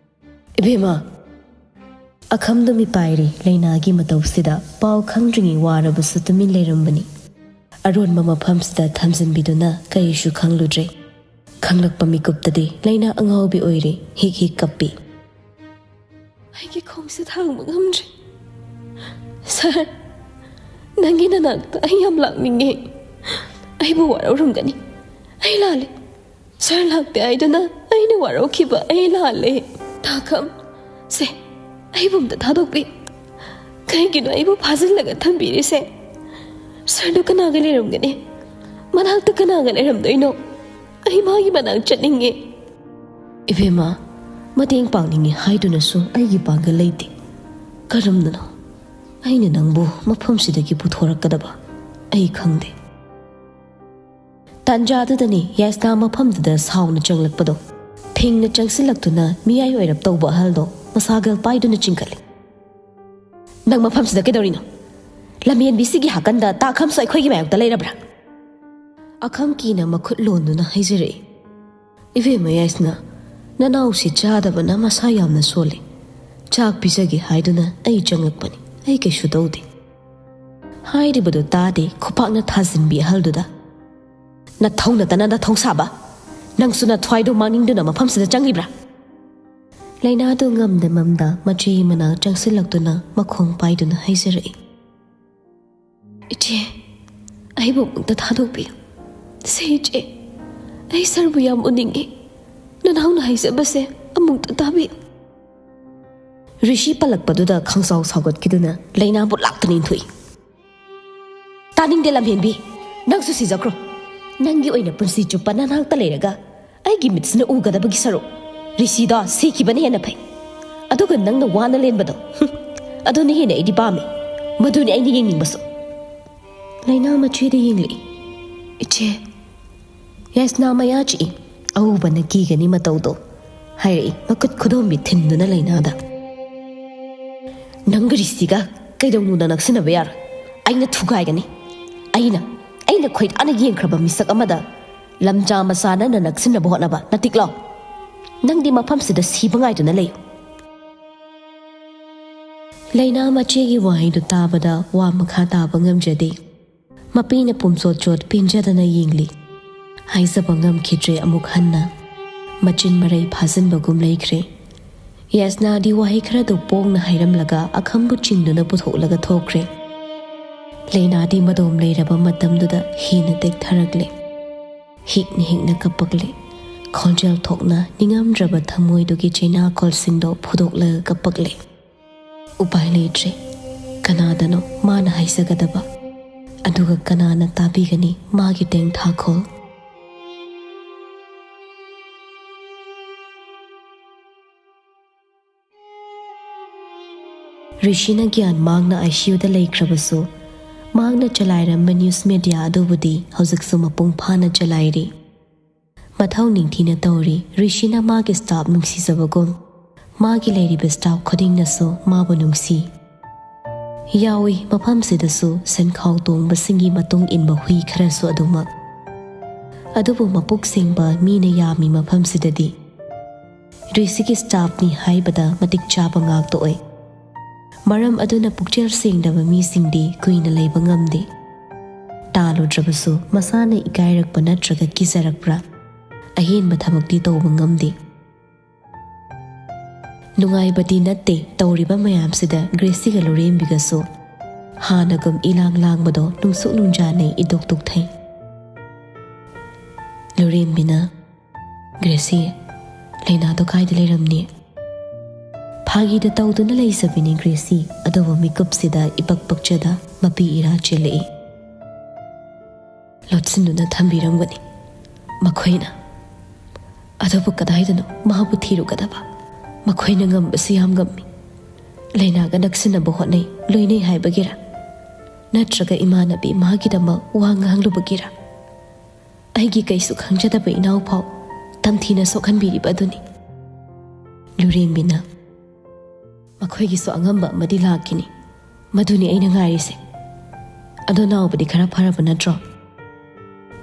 "ꯏꯕꯦꯝꯃ!" ꯑꯈꯝꯗꯨ ꯃꯤꯄꯥꯏꯔꯤ꯫ ꯂꯩꯅꯥꯒꯤ ꯃꯇꯧꯁꯤꯗ ꯄꯥꯎ ꯈꯪꯗ꯭ꯔꯤꯉꯩ ꯋꯥꯔꯕꯁꯨ ꯇꯨꯃꯤꯟ ꯂꯩꯔꯝꯕꯅꯤ꯫ ꯑꯔꯣꯟꯕ ꯃꯐꯝꯁꯤꯗ ꯊꯝꯖꯤꯟꯕꯤꯗꯨꯅ ꯀꯔꯤꯁꯨ ꯈꯪꯂꯨꯗ꯭ꯔꯦ꯫ ꯈꯪꯂꯛꯄ ꯃꯤꯀꯨꯞꯇꯗꯤ ꯂꯩꯅꯥ ꯑꯉꯥꯎꯕꯤ ꯑꯣꯏꯔꯦ, ꯍꯤꯛ ꯍꯤꯛ ꯀꯞꯄꯤ꯫ "ꯑꯩꯒꯤ ꯈꯣꯡꯁꯦ ꯊꯥꯡꯕ ꯉꯝꯗ꯭ꯔꯦ꯫ ꯁꯥꯔ, ꯅꯪꯒꯤ ꯅꯅꯥꯛꯇ ꯑꯩ ꯌꯥꯝ ꯂꯥꯛꯅꯤꯡꯉꯦ꯫ ꯑꯩꯕꯨ ꯋꯥꯔꯧꯔꯝꯒꯅꯤ꯫ ꯑꯩ ꯂꯥꯜꯂꯦ꯫ ꯁꯥꯔ ꯂꯥꯛꯇꯦ ꯍꯥꯏꯗꯨꯅ ꯑꯩꯅ ꯋꯥꯔꯧꯈꯤꯕ ꯑꯩ ꯂꯥꯜꯂꯦ꯫ ꯇꯥꯈꯝ, ꯁꯦ, ꯑꯩꯕꯨ ꯑꯝꯇ ꯊꯥꯗꯣꯛꯄꯤ꯫ ꯀꯩꯒꯤꯅꯣ ꯑꯩꯕꯨ ꯐꯥꯖꯤꯜꯂꯒ ꯊꯝꯕꯤꯔꯤꯁꯦ? ꯁꯥꯔꯗꯣ ꯀꯅꯥꯒ ꯂꯩꯔꯝꯒꯅꯤ? ꯃꯅꯥꯛꯇ ꯀꯅꯥꯒ ꯂꯩꯔꯝꯗꯣꯏꯅꯣ? ꯑꯩ ꯃꯥꯒꯤ ꯃꯅꯥꯛ ꯆꯠꯅꯤꯡꯉꯦ꯫" "ꯏꯕꯦꯝꯃ, ꯃꯇꯦꯡ ꯄꯥꯡꯅꯤꯡꯉꯦ ꯍꯥꯏꯗꯨꯅꯁꯨ ꯑꯩꯒꯤ ꯄꯥꯡꯒꯜ ꯂꯩꯇꯦ꯫ ꯀꯔꯝꯅꯅꯣ ꯑꯩꯅ ꯅꯪꯕꯨ ꯃꯐꯝꯁꯤꯗꯒꯤ ꯄꯨꯊꯣꯔꯛꯀꯗꯕ? ꯑꯩ ꯈꯪꯗꯦ꯫ ꯇꯥꯟꯖꯥꯗꯨꯗꯅꯤ ꯌꯥꯏꯁꯅꯥ ꯃꯐꯝꯗꯨꯗ ꯁꯥꯎꯅ ꯆꯪꯂꯛꯄꯗꯣ꯫ ꯐꯤꯡꯅ ꯆꯪꯁꯤꯜꯂꯛꯇꯨꯅ ꯃꯤꯌꯥꯏ ꯑꯣꯏꯔꯞ ꯇꯧꯕ ꯑꯍꯜꯗꯣ ꯃꯁꯥꯒꯜ ꯄꯥꯏꯗꯨꯅ ꯆꯤꯡꯈꯠꯂꯤ꯫ "ꯅꯪ ꯃꯐꯝꯁꯤꯗ ꯀꯩꯗꯧꯔꯤꯅꯣ? ꯂꯝꯍꯦꯟꯕꯤꯁꯤꯒꯤ ꯍꯥꯀꯟꯗ ꯇꯥꯈꯝꯁꯨ ꯑꯩꯈꯣꯏꯒꯤ ꯃꯥꯌꯣꯛꯇ ꯂꯩꯔꯕ꯭ꯔꯥ?" ꯑꯈꯝꯀꯤꯅ ꯃꯈꯨꯠ ꯂꯣꯟꯗꯨꯅ ꯍꯥꯏꯖꯔꯛꯏ꯫ "ꯏꯕꯦꯝꯃ ꯌꯥꯏꯁꯅꯥ, ꯅꯅꯥꯎꯁꯤ ꯆꯥꯗꯕꯅ ꯃꯁꯥ ꯌꯥꯝꯅ ꯁꯣꯜꯂꯤ꯫ ꯆꯥꯛ ꯄꯤꯖꯒꯦ ꯍꯥꯏꯗꯨꯅ ꯑꯩ ꯆꯪꯂꯛꯄꯅꯤ꯫ ꯑꯩ ꯀꯩꯁꯨ ꯇꯧꯗꯦ꯫" ꯍꯥꯏꯔꯤꯕꯗꯨ ꯇꯥꯗꯦ ꯈꯨꯄꯥꯛꯅ ꯊꯥꯖꯤꯟꯕꯤ ꯑꯍꯜꯗꯨꯗ꯫ "ꯅꯊꯧ ꯅꯠꯇꯅ ꯅꯊꯧ ꯁꯥꯕ! ꯅꯪꯁꯨ ꯅꯊ꯭ꯋꯥꯏꯗꯨ ꯃꯥꯡꯅꯤꯡꯗꯨꯅ ꯃꯐꯝꯁꯤꯗ ꯆꯪꯂꯤꯕ꯭ꯔꯥ?" ꯂꯩꯅꯥꯗꯨ ꯉꯝꯗ ꯃꯝꯗ ꯃꯆꯦ ꯃꯅꯥꯛ ꯆꯪꯁꯤꯜꯂꯛꯇꯨꯅ ꯃꯈꯣꯡ ꯄꯥꯏꯗꯨꯅ ꯍꯥꯏꯖꯔꯛꯏ꯫ "ꯏꯆꯦ, ꯑꯩꯕꯨ ꯑꯃꯨꯛꯇ ꯊꯥꯗꯣꯛꯄꯤꯌꯨ꯫ ꯁꯦ ꯏꯆꯦ, ꯑꯩ ꯁꯥꯔꯕꯨ ꯌꯥꯝ ꯎꯅꯤꯡꯉꯤ꯫ ꯅꯅꯥꯎꯅ ꯍꯥꯏꯖꯕꯁꯦ ꯑꯃꯨꯛꯇ ꯇꯥꯕꯤꯌꯨ꯫" ꯔꯤꯁꯤ ꯄꯜꯂꯛꯄꯗꯨꯗ ꯈꯪꯁꯥꯎ ꯁꯥꯎꯒꯠꯈꯤꯗꯨꯅ ꯂꯩꯅꯥꯕꯨ ꯂꯥꯛꯇꯨꯅ ꯏꯟꯊꯣꯛꯏ꯫ "ꯇꯥꯅꯤꯡꯗꯦ ꯂꯝꯍꯦꯟꯕꯤ, ꯅꯪꯁꯨ ꯁꯤꯖꯈ꯭ꯔꯣ꯫ ꯅꯪꯒꯤ ꯑꯣꯏꯅ ꯄꯨꯟꯁꯤ ꯆꯨꯞꯄ ꯅꯅꯥꯛꯇ ꯂꯩꯔꯒ ꯑꯩꯒꯤ ꯃꯤꯠꯁꯤꯅ ꯎꯒꯗꯕꯒꯤ ꯁꯔꯨꯛ ꯔꯤꯁꯤꯗꯣ ꯁꯤꯈꯤꯕꯅ ꯍꯦꯟꯅ ꯐꯩ꯫ ꯑꯗꯨꯒ ꯅꯪꯅ ꯋꯥꯅ ꯂꯦꯟꯕꯗꯣ, ꯍꯨꯝ, ꯑꯗꯨꯅ ꯍꯦꯟꯅ ꯑꯩꯗꯤ ꯄꯥꯝꯃꯤ꯫ ꯃꯗꯨꯅꯤ ꯑꯩꯅ ꯌꯦꯡꯅꯤꯡꯕꯁꯨ꯫" ꯂꯩꯅꯥ ꯃꯆꯦꯗ ꯌꯦꯡꯂꯛꯏ꯫ "ꯏꯆꯦ꯫" ꯌꯥꯏꯁꯅꯥ ꯃꯌꯥ ꯆꯤꯛꯏ꯫ "ꯑꯎꯕꯅ ꯀꯤꯒꯅꯤ ꯃꯇꯧꯗꯣ꯫" ꯍꯥꯏꯔꯛꯏ ꯃꯈꯨꯠ ꯈꯨꯗꯣꯝꯕꯤ ꯊꯤꯟꯗꯨꯅ ꯂꯩꯅꯥꯗ꯫ "ꯅꯪꯒ ꯔꯤꯁꯤꯒ ꯀꯩꯗꯧꯅꯨꯡꯗ ꯅꯛꯁꯤꯟꯅꯕ ꯌꯥꯔꯣꯏ꯫ ꯑꯩꯅ ꯊꯨꯒꯥꯏꯒꯅꯤ꯫ ꯑꯩꯅ, ꯑꯩꯅ ꯈꯣꯏꯗꯥꯅ ꯌꯦꯡꯈ꯭ꯔꯕ ꯃꯤꯁꯛ ꯑꯃꯗ ꯂꯝꯖꯥ ꯃꯆꯥ ꯅꯪꯅ ꯅꯛꯁꯤꯟꯅꯕ ꯍꯣꯠꯅꯕ ꯅꯇꯤꯛ ꯂꯥꯎ꯫ ꯅꯪꯗꯤ ꯃꯐꯝꯁꯤꯗ ꯁꯤꯕ ꯉꯥꯏꯗꯨꯅ ꯂꯩꯌꯨ꯫" ꯂꯩꯅꯥ ꯃꯆꯦꯒꯤ ꯋꯥꯍꯩꯗꯨ ꯇꯥꯕꯗ ꯋꯥ ꯃꯈꯥ ꯇꯥꯕ ꯉꯝꯖꯗꯦ꯫ ꯃꯄꯤꯅ ꯄꯨꯝꯆꯣꯠ ꯆꯣꯠ ꯄꯦꯟꯖꯗꯅ ꯌꯦꯡꯂꯤ꯫ ꯍꯥꯏꯖꯕ ꯉꯝꯈꯤꯗ꯭ꯔꯦ ꯑꯃꯨꯛ ꯍꯟꯅ꯫ ꯃꯆꯤꯟ ꯃꯔꯩ ꯐꯥꯖꯤꯟꯕꯒꯨꯝ ꯂꯩꯈ꯭ꯔꯦ꯫ ꯌꯥꯏꯁꯅꯥꯗꯤ ꯋꯥꯍꯩ ꯈꯔꯗꯨ ꯄꯣꯡꯅ ꯍꯥꯏꯔꯝꯂꯒ ꯑꯈꯝꯕꯨ ꯆꯤꯡꯗꯨꯅ ꯄꯨꯊꯣꯛꯂꯒ ꯊꯣꯛꯈ꯭ꯔꯦ꯫ ꯂꯩꯅꯥꯗꯤ ꯃꯗꯣꯝ ꯂꯩꯔꯕ ꯃꯇꯝꯗꯨꯗ ꯍꯦꯟꯅ ꯇꯦꯛꯊꯔꯛꯂꯦ꯫ ꯍꯤꯛꯅ ꯍꯤꯛꯅ ꯀꯞꯄꯛꯂꯦ꯫ ꯈꯣꯟꯖꯦꯜ ꯊꯣꯛꯅ ꯅꯤꯡꯉꯝꯗ꯭ꯔꯕ ꯊꯃꯣꯏꯗꯨꯒꯤ ꯆꯩꯅꯥꯀꯣꯜꯁꯤꯡꯗꯣ ꯐꯨꯗꯣꯛꯂꯒ ꯀꯞꯄꯛꯂꯦ꯫ ꯎꯄꯥꯏ ꯂꯩꯇ꯭ꯔꯦ꯫ ꯀꯅꯥꯗꯅꯣ ꯃꯥꯅ ꯍꯥꯏꯖꯒꯗꯕ? ꯑꯗꯨꯒ ꯀꯅꯥꯅ ꯇꯥꯕꯤꯒꯅꯤ ꯃꯥꯒꯤ ꯇꯦꯡꯊꯥꯈꯣꯜ? ꯔꯤꯁꯤꯅ ꯒ꯭ꯌꯥꯟ ꯃꯥꯡꯅ ICUꯗ ꯂꯩꯈ꯭ꯔꯕꯁꯨ, ꯃꯍꯥꯛꯅ ꯆꯂꯥꯏꯔꯝꯕ ꯅ꯭ꯌꯨꯁ ꯃꯦꯗꯤꯌꯥ ꯑꯗꯨꯕꯨꯗꯤ ꯍꯧꯖꯤꯛꯁꯨ ꯃꯄꯨꯡ ꯐꯥꯅ ꯆꯂꯥꯏꯔꯤ꯫ ꯃꯊꯧ ꯅꯤꯡꯊꯤꯅ ꯇꯧꯔꯤ꯫ ꯔꯤꯁꯤꯅ ꯃꯥꯒꯤ ꯁ꯭ꯇꯥꯐ ꯅꯨꯡꯁꯤꯖꯕꯒꯨꯝ ꯃꯥꯒꯤ ꯂꯩꯔꯤꯕ ꯁ꯭ꯇꯥꯐ ꯈꯨꯗꯤꯡꯅꯁꯨ ꯃꯥꯕꯨ ꯅꯨꯡꯁꯤ꯫ ꯌꯥꯎꯏ, ꯃꯐꯝꯁꯤꯗꯁꯨ ꯁꯟꯈꯥꯎ ꯇꯣꯡꯕꯁꯤꯡꯒꯤ ꯃꯇꯨꯡ ꯏꯟꯕ ꯍꯨꯏ ꯈꯔꯁꯨ ꯑꯗꯨꯃꯛ꯫ ꯑꯗꯨꯕꯨ ꯃꯄꯨꯛ ꯁꯦꯡꯕ ꯃꯤꯅ ꯌꯥꯝꯃꯤ ꯃꯐꯝꯁꯤꯗꯗꯤ꯫ ꯔꯤꯁꯤꯒꯤ ꯁ꯭ꯇꯥꯐꯅꯤ ꯍꯥꯏꯕꯗ ꯃꯇꯤꯛ ꯆꯥꯕ ꯉꯥꯛꯇ ꯑꯣꯏ꯫ ꯃꯔꯝ ꯑꯗꯨꯅ ꯄꯨꯛꯆꯦꯜ ꯁꯦꯡꯗꯕ ꯃꯤꯁꯤꯡꯗꯤ ꯀꯨꯏꯅ ꯂꯩꯕ ꯉꯝꯗꯦ꯫ ꯇꯥꯜꯂꯨꯗ꯭ꯔꯕꯁꯨ ꯃꯁꯥꯅ ꯏꯀꯥꯏꯔꯛꯄ ꯅꯠꯇ꯭ꯔꯒ ꯀꯤꯖꯔꯛꯄ꯭ꯔꯥ? ꯑꯍꯦꯟꯕ ꯊꯕꯛꯇꯤ ꯇꯧꯕ ꯉꯝꯗꯦ꯫ ꯅꯨꯡꯉꯥꯏꯕꯗꯤ ꯅꯠꯇꯦ ꯇꯧꯔꯤꯕ ꯃꯌꯥꯝꯁꯤꯗ ꯒ꯭ꯔꯦꯁꯤꯒ ꯂꯨꯔꯦꯝꯕꯤꯒꯁꯨ꯫ ꯍꯥꯟꯅꯒꯨꯝ ꯏꯂꯥꯡ ꯂꯥꯡꯕꯗꯣ ꯅꯨꯡꯁꯨꯛ ꯅꯨꯡꯖꯥꯅꯩ ꯏꯗꯣꯛ ꯇꯣꯛꯊꯩ꯫ ꯂꯨꯔꯦꯝꯕꯤꯅ, "ꯒ꯭ꯔꯦꯁꯤ, ꯂꯩꯅꯥꯗꯣ ꯀꯥꯏꯗ ꯂꯩꯔꯝꯅꯤ?" ꯐꯥꯒꯤꯗ ꯇꯧꯗꯨꯅ ꯂꯩꯖꯕꯤꯅꯤ ꯒ꯭ꯔꯦꯁꯤ, ꯑꯗꯨꯕꯨ ꯃꯤꯀꯨꯞꯁꯤꯗ ꯏꯄꯛ ꯄꯛꯆꯗ ꯃꯄꯤ ꯏꯔꯥ ꯆꯦꯜꯂꯛꯏ꯫ "ꯂꯣꯠꯁꯤꯟꯗꯨꯅ ꯊꯝꯕꯤꯔꯝꯒꯅꯤ ꯃꯈꯣꯏꯅ꯫ ꯑꯗꯨꯕꯨ ꯀꯗꯥꯏꯗꯅꯣ ꯃꯥꯕꯨ ꯊꯤꯔꯨꯒꯗꯕ? ꯃꯈꯣꯏꯅ ꯉꯝꯕꯁꯤ ꯌꯥꯝ ꯉꯝꯃꯤ꯫ ꯂꯩꯅꯥꯒ ꯅꯛꯁꯤꯟꯅꯕ ꯍꯣꯠꯅꯩ, ꯂꯣꯏꯅꯩ ꯍꯥꯏꯕꯒꯤꯔ? ꯅꯠꯇ꯭ꯔꯒ ꯏꯃꯥꯟꯅꯕꯤ ꯃꯥꯒꯤꯗꯃꯛ ꯋꯥ ꯉꯥꯡꯂꯨꯕꯒꯤꯔ? ꯑꯩꯒꯤ ꯀꯩꯁꯨ ꯈꯪꯖꯗꯕ ꯏꯅꯥꯎꯐꯥꯎ ꯇꯝꯊꯤꯅ ꯁꯣꯛꯍꯟꯕꯤꯔꯤꯕ ꯑꯗꯨꯅꯤ꯫" ꯂꯨꯔꯦꯝꯕꯤꯅ, "ꯃꯈꯣꯏꯒꯤꯁꯨ ꯑꯉꯝꯕ ꯑꯃꯗꯤ ꯂꯥꯛꯈꯤꯅꯤ꯫ ꯃꯗꯨꯅꯤ ꯑꯩꯅ ꯉꯥꯏꯔꯤꯁꯦ꯫ ꯑꯗꯣ ꯅꯥꯎꯕꯗꯤ ꯈꯔ ꯐꯔꯕ ꯅꯠꯇ꯭ꯔꯣ?"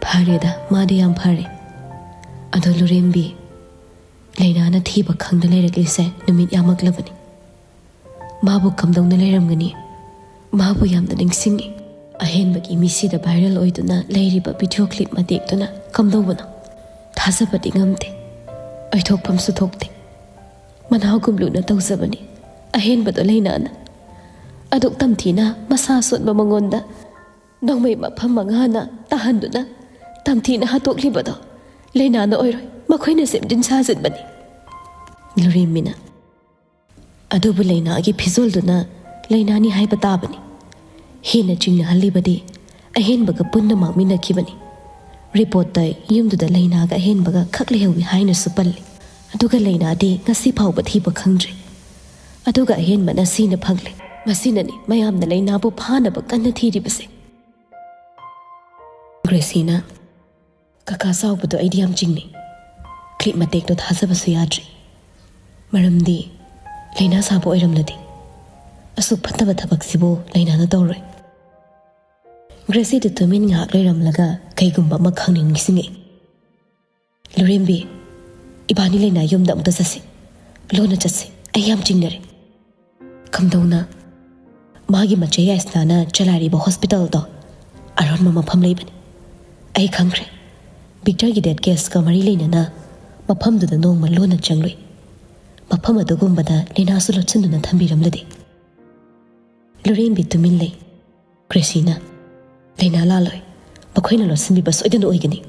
"ꯐꯔꯦꯗ, ꯃꯥꯗꯤ ꯌꯥꯝ ꯐꯔꯦ꯫ ꯑꯗꯣ ꯂꯨꯔꯦꯝꯕꯤ, ꯂꯩꯅꯥꯅ ꯊꯤꯕ ꯈꯪꯗ ꯂꯩꯔꯛꯂꯤꯁꯦ ꯅꯨꯃꯤꯠ ꯌꯥꯝꯃꯛꯂꯕꯅꯤ꯫ ꯃꯥꯕꯨ ꯀꯝꯗꯧꯅ ꯂꯩꯔꯝꯒꯅꯤ? ꯃꯥꯕꯨ ꯌꯥꯝꯅ ꯅꯤꯡꯁꯤꯡꯉꯤ꯫" ꯑꯍꯦꯟꯕꯒꯤ ꯃꯤꯁꯤꯗ ꯚꯥꯏꯔꯦꯜ ꯑꯣꯏꯗꯨꯅ ꯂꯩꯔꯤꯕ ꯚꯤꯗꯤꯑꯣ ꯀ꯭ꯂꯤꯞ ꯃꯇꯦꯛꯇꯨꯅ ꯀꯝꯗꯧꯕꯅꯣ? ꯊꯥꯖꯕꯗꯤ ꯉꯝꯗꯦ꯫ ꯑꯣꯏꯊꯣꯛꯐꯝꯁꯨ ꯊꯣꯛꯇꯦ꯫ ꯃꯅꯥꯎꯒꯨꯝ ꯂꯨꯅ ꯇꯧꯖꯕꯅꯤ ꯑꯍꯦꯟꯕꯗꯣ ꯂꯩꯅꯥꯅ꯫ ꯑꯗꯨꯛ ꯇꯝꯊꯤꯅ ꯃꯁꯥ ꯁꯣꯟꯕ ꯃꯉꯣꯟꯗ ꯅꯣꯡꯃꯩ ꯃꯐꯝ ꯃꯉꯥꯅ ꯇꯥꯍꯟꯗꯨꯅ ꯇꯝꯊꯤꯅ ꯍꯥꯠꯇꯣꯛꯂꯤꯕꯗꯣ ꯂꯩꯅꯥꯅ ꯑꯣꯏꯔꯣꯏ, ꯃꯈꯣꯏꯅ ꯁꯦꯝꯖꯤꯟ ꯁꯥꯖꯤꯟꯕꯅꯤ꯫ ꯂꯨꯔꯦꯝꯕꯤꯅ, "ꯑꯗꯨꯕꯨ ꯂꯩꯅꯥꯒꯤ ꯐꯤꯖꯣꯜꯗꯨꯅ ꯂꯩꯅꯥꯅꯤ ꯍꯥꯏꯕ ꯇꯥꯕꯅꯤ꯫ ꯍꯦꯟꯅ ꯆꯤꯡꯅꯍꯜꯂꯤꯕꯗꯤ ꯑꯍꯦꯟꯕꯒ ꯄꯨꯟꯅ ꯃꯥꯡꯃꯤꯟꯅꯈꯤꯕꯅꯤ꯫ ꯔꯤꯄꯣꯔꯠꯇ ꯌꯨꯝꯗꯨꯗ ꯂꯩꯅꯥꯒ ꯑꯍꯦꯟꯕꯒ ꯈꯛ ꯂꯩꯍꯧꯏ ꯍꯥꯏꯅꯁꯨ ꯄꯜꯂꯤ꯫ ꯑꯗꯨꯒ ꯂꯩꯅꯥꯗꯤ ꯉꯁꯤ ꯐꯥꯎꯕ ꯊꯤꯕ ꯈꯪꯗ꯭ꯔꯤ꯫ ꯑꯗꯨꯒ ꯑꯍꯦꯟꯕꯅ ꯁꯤꯅ ꯐꯪꯂꯦ꯫ ꯃꯁꯤꯅꯅꯤ ꯃꯌꯥꯝꯅ ꯂꯩꯅꯥꯕꯨ ꯐꯥꯅꯕ ꯀꯟꯅ ꯊꯤꯔꯤꯕꯁꯦ꯫ ꯒ꯭ꯔꯦꯁꯤꯅ, "ꯀꯀꯥ ꯆꯥꯎꯕꯗꯣ ꯑꯩꯗꯤ ꯌꯥꯝ ꯆꯤꯡꯅꯩ꯫ ꯀ꯭ꯂꯤꯞ ꯃꯇꯦꯛꯇꯣ ꯊꯥꯖꯕꯁꯨ ꯌꯥꯗ꯭ꯔꯤ꯫ ꯃꯔꯝꯗꯤ ꯂꯩꯅꯥ ꯁꯥꯕ ꯑꯣꯏꯔꯝꯂꯗꯤ ꯑꯁꯨꯛ ꯐꯠꯇꯕ ꯊꯕꯛꯁꯤꯕꯨ ꯂꯩꯅꯥꯅ ꯇꯧꯔꯣꯏ꯫" ꯒ꯭ꯔꯦꯁꯤꯗꯨ ꯇꯨꯃꯤꯟ ꯉꯥꯏꯍꯥꯛ ꯂꯩꯔꯝꯂꯒ ꯀꯩꯒꯨꯝꯕ ꯑꯃ ꯈꯪꯅꯤꯡ ꯅꯤꯡꯁꯤꯡꯉꯛꯏ꯫ "ꯂꯨꯔꯦꯝꯕꯤ, ꯏꯕꯥꯅꯤ ꯂꯩꯅꯥ ꯌꯨꯝꯗ ꯑꯃꯨꯛꯇ ꯆꯠꯁꯤ꯫ ꯂꯣꯟꯅ ꯆꯠꯁꯤ꯫ ꯑꯩ ꯌꯥꯝ ꯆꯤꯡꯅꯔꯦ꯫" "ꯀꯝꯗꯧꯅ?" "ꯃꯥꯒꯤ ꯃꯆꯦ ꯌꯥꯏꯁꯅꯥꯅ ꯆꯂꯥꯏꯔꯤꯕ ꯍꯣꯁꯄꯤꯇꯥꯜꯗꯣ ꯑꯔꯣꯟꯕ ꯃꯐꯝ ꯂꯩꯕꯅꯤ꯫ ꯑꯩ ꯈꯪꯈ꯭ꯔꯦ꯫ ꯚꯤꯛꯇꯔꯒꯤ ꯗꯦꯠ ꯀꯦꯁꯀ ꯃꯔꯤ ꯂꯩꯅꯅ ꯃꯐꯝꯗꯨꯗ ꯅꯣꯡꯃ ꯂꯣꯟꯅ ꯆꯪꯂꯨꯏ꯫ ꯃꯐꯝ ꯑꯗꯨꯒꯨꯝꯕꯗ ꯂꯩꯅꯥꯁꯨ ꯂꯣꯠꯁꯤꯟꯗꯨꯅ ꯊꯝꯕꯤꯔꯝꯂꯗꯤ?" ꯂꯨꯔꯦꯝꯕꯤ ꯇꯨꯃꯤꯟ ꯂꯩ꯫ ꯒ꯭ꯔꯦꯁꯤꯅ, "ꯂꯩꯅꯥ ꯂꯥꯜꯂꯣꯏ꯫ ꯃꯈꯣꯏꯅ ꯂꯣꯠꯁꯤꯟꯕꯤꯕ ꯁꯣꯏꯗꯅ ꯑꯣꯏꯒꯅꯤ꯫"